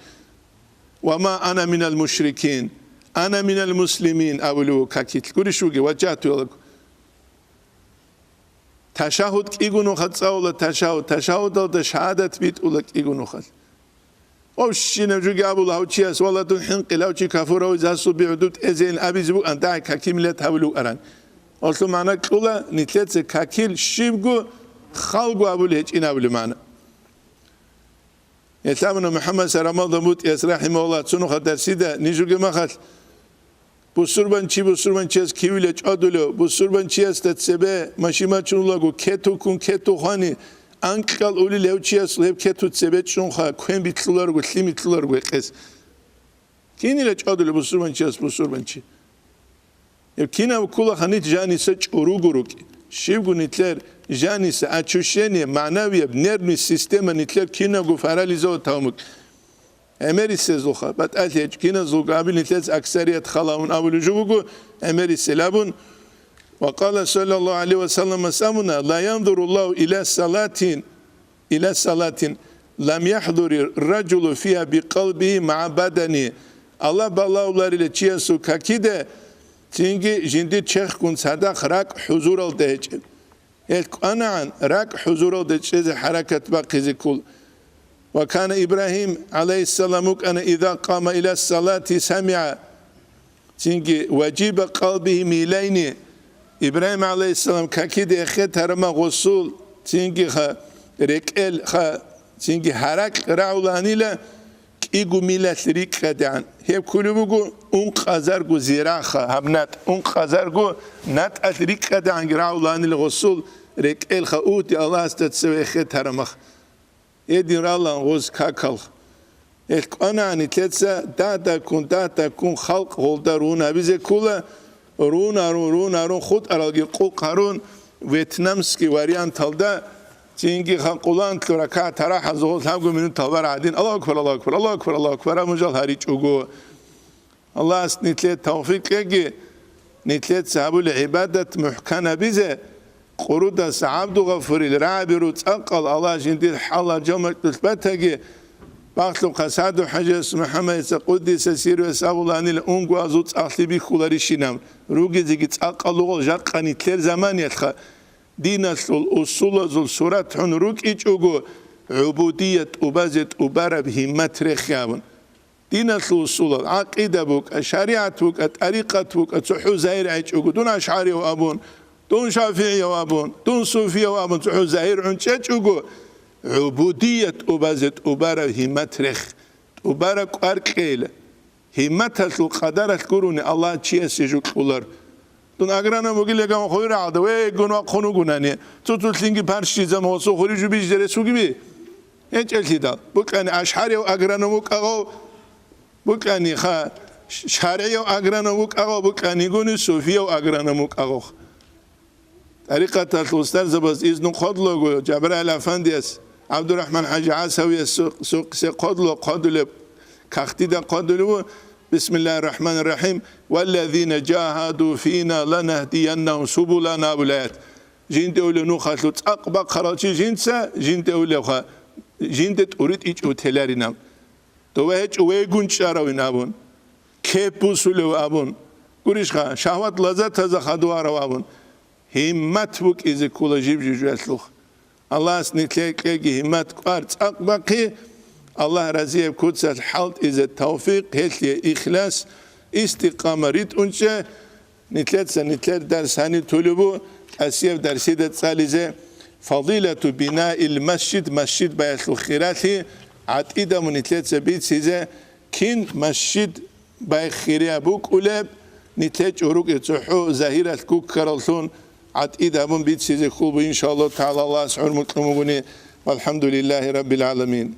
«Ва ма ана минал мушрикин, ана минал муслимин», абулев вуго какил. Гурищ вуги, ваджагьту ялаго. Ташагьуд кӀиго нуха цӀалула ташагьуд, ташагьудалда шагьадат битӀула кӀиго нухалъ. Ов щинаб жуги абула гьав чияс, валла, дун хӀинкъил, гьав чи кафуравизе, гьасул бигӀуду тӀезейин абизе букӀан, дагь какимилат гьабулев вукӀаран. Гьалъул магӀна кьула, нилъеца какил щибго, халго абулеб гьечӀин абулеб магӀна. Гьелъ абуна МухӀаммад Сарамалда БутӀияс, рахӀимагьуллагь, цо нуха дарсида нижуги махалъ, бусурбанчи бусурбанчияс кивила чӀвадулев, бусурбанчиясда цебе машин бачунулаго кету ккун кету хвани, анкьал улил гьев чияс гьеб кету цебе чӀунха, квен битлъуларго, лъим итлъуларго гьекъез. Кинила чӀвадулев бусурбанчияс бусурбанчи? Гьеб кинаб ккула гьанир жаниса чӀуруго рукӀи. Щибго нилъер жаниса, очищение, магӀнавияб, нервный система нилъер кинабго парализовать гьавун букӀи. ГӀемерисезулха, батӀалъи гьечӀо, киназулго абил нилъец аксарият халавун абулеб жо буго, гӀемерисел абун. Ва къала саллаллагьу гӀалайгьи ва саллам, асамуна: «Ла янзуруллагьу иля салатин, иля салатин лам яхӀдури ражулу фигьа бикъалбигьи магӀа бадани». Аллагь балагьуларила чиясул какида, цинги жиндир черхгун цадахъ ракӀ хӀузуралда гьечӀеб. Гьел кӀванагӀан ракӀ хӀузуралда чӀезе хӀаракат бахъизе ккола. Ва кана Ибрагьим гӀалайгьиссалам вукӀана, иза къама иля салати самигӀа, цинги важиба къалбигьи милайни. Ибрагьим гӀалайгьиссалам какиде эхетарама гъосул, цинги ха, рекӀел ха, цинги гьаракь рагӀуланила, кӀиго милалъ рикӀкӀадегӀан. Гьеб кколеб буго ункъазарго зираха, гьаб натӀ, ункъазарго натӀалъ рикӀкӀадегӀанги рагӀуланила гъосул рекӀелха угьди Аллагьасда цеве эхетарамах. Гьедин ралан гъоз какалх. Гьелъ кӀванагӀан нилъеца дагьдаккун, дагьдаккун халкъ гъолда рун гьабизе ккола, рун гьарун, рун гьарун, хутӀаралги къукъ гьарун, вьетнамский варианталда, цинги ханкъулантлъу ракагӀат тарахӀазул гъол лъабго минутал барагӀ гьадин, Аллагьу акбар, Аллагьу акбар, Аллагьу акбар, Аллагьу акбар, амужал гьаричӀого. Аллагьас нилъее тавфикъ кьеги, нилъеца гьабулеб гӀибадат мухӀкан гьабизе, Къурудаса ГӀабдулгъафурил рагӀаби руцӀа-къал Аллагь жиндир хӀалал жамагӀаталъ батаги, бахлъухъа СагӀду-хӀажияс МухӀаммадица къуддиса сирругьу абуланила унгоязул цӀакълъи бихьуларищинаб, ругезеги цӀакъал лугъал жакъа нилъер заманиялъха, диналъул усулазул сурат гьун рукӀичӀого, гӀубудият тӀубазе тӀубараб гьиммат рехе абун. Диналъул усулал, гӀакъида букӀа, шаригӀат букӀа, тӀарикъат букӀа, цохӀо загьир гӀечӀого, дун ашгӀарияв абун, дун шафигӀияв абун, дун суфияв абун, цохӀо загьир гӀунчӀечӀого, гӀубудият тӀубазе тӀубараб гьиммат рехе, тӀубараб кӀвар кьейила. Гьимматалъул къадаралъ гурони Аллагь чиясе жо кьолар. Дун агроном вугилан гьаван хвей рагӀалда, вегун вахъун вугунани, цо-цолъинги парщизаб гьосул хури жубизе рес вугиби? ГьечӀелъидал, букӀани ашгӀарияв агроном вукӀагъав, букӀани ха, ш-, шаргӀияв агроном вукӀагъав, букӀанигуни суфияв агроном вукӀагъав. ТӀарикъаталъул устарзабаз изну хъвадлуго, Жабраил Афандияс, ГӀабдурахӀман ХӀажи ГӀасавияс су-, су-, се хъвадлу-, хъвадулеб, кагътида хъвадулев ву, Бисмиллагьир рахӀманир рахӀим, «Валлазина жагьаду фина ланагьдияннагьум субулана», абулеб аят. Жинде улев нухалъул цӀакъ бахъарал чи жинца, жинде улевха, жинде тӀуритӀичӀев теларинаб. Дова гьечӀо вегун чӀаравин абун, кеп бусулев абун, гурищха, шагьват лаззатазда хадуарав абун. Гьиммат букӀизе ккола жиб-жиб жоялъухъ. Аллагьас нилъее кьеги гьиммат, кӀвар цӀакъ бахъи, Аллагь разияб куцалъ хӀалтӀизе тавфикъ, гьелъие ихлас, истикъама ритӀунчӀе. Нилъеца нилъер дарс гьаниб тулеб бу, тӀасияб дарсида цӀализе, фадилату бинаил масжид, масжид баялъул хиралъи, гӀатӀида мун нилъеца бицизе, кин масжид бай хирияб букӀулеб, нилъе чӀурукӀи цохӀо загьиралъ гуккараллъун гӀатӀида мун бицизе хьул бу, иншааллагьу тагӀала, Аллагьас хӀурму кьун бугони. Валхамдулиллагьи раббил гӀаламин.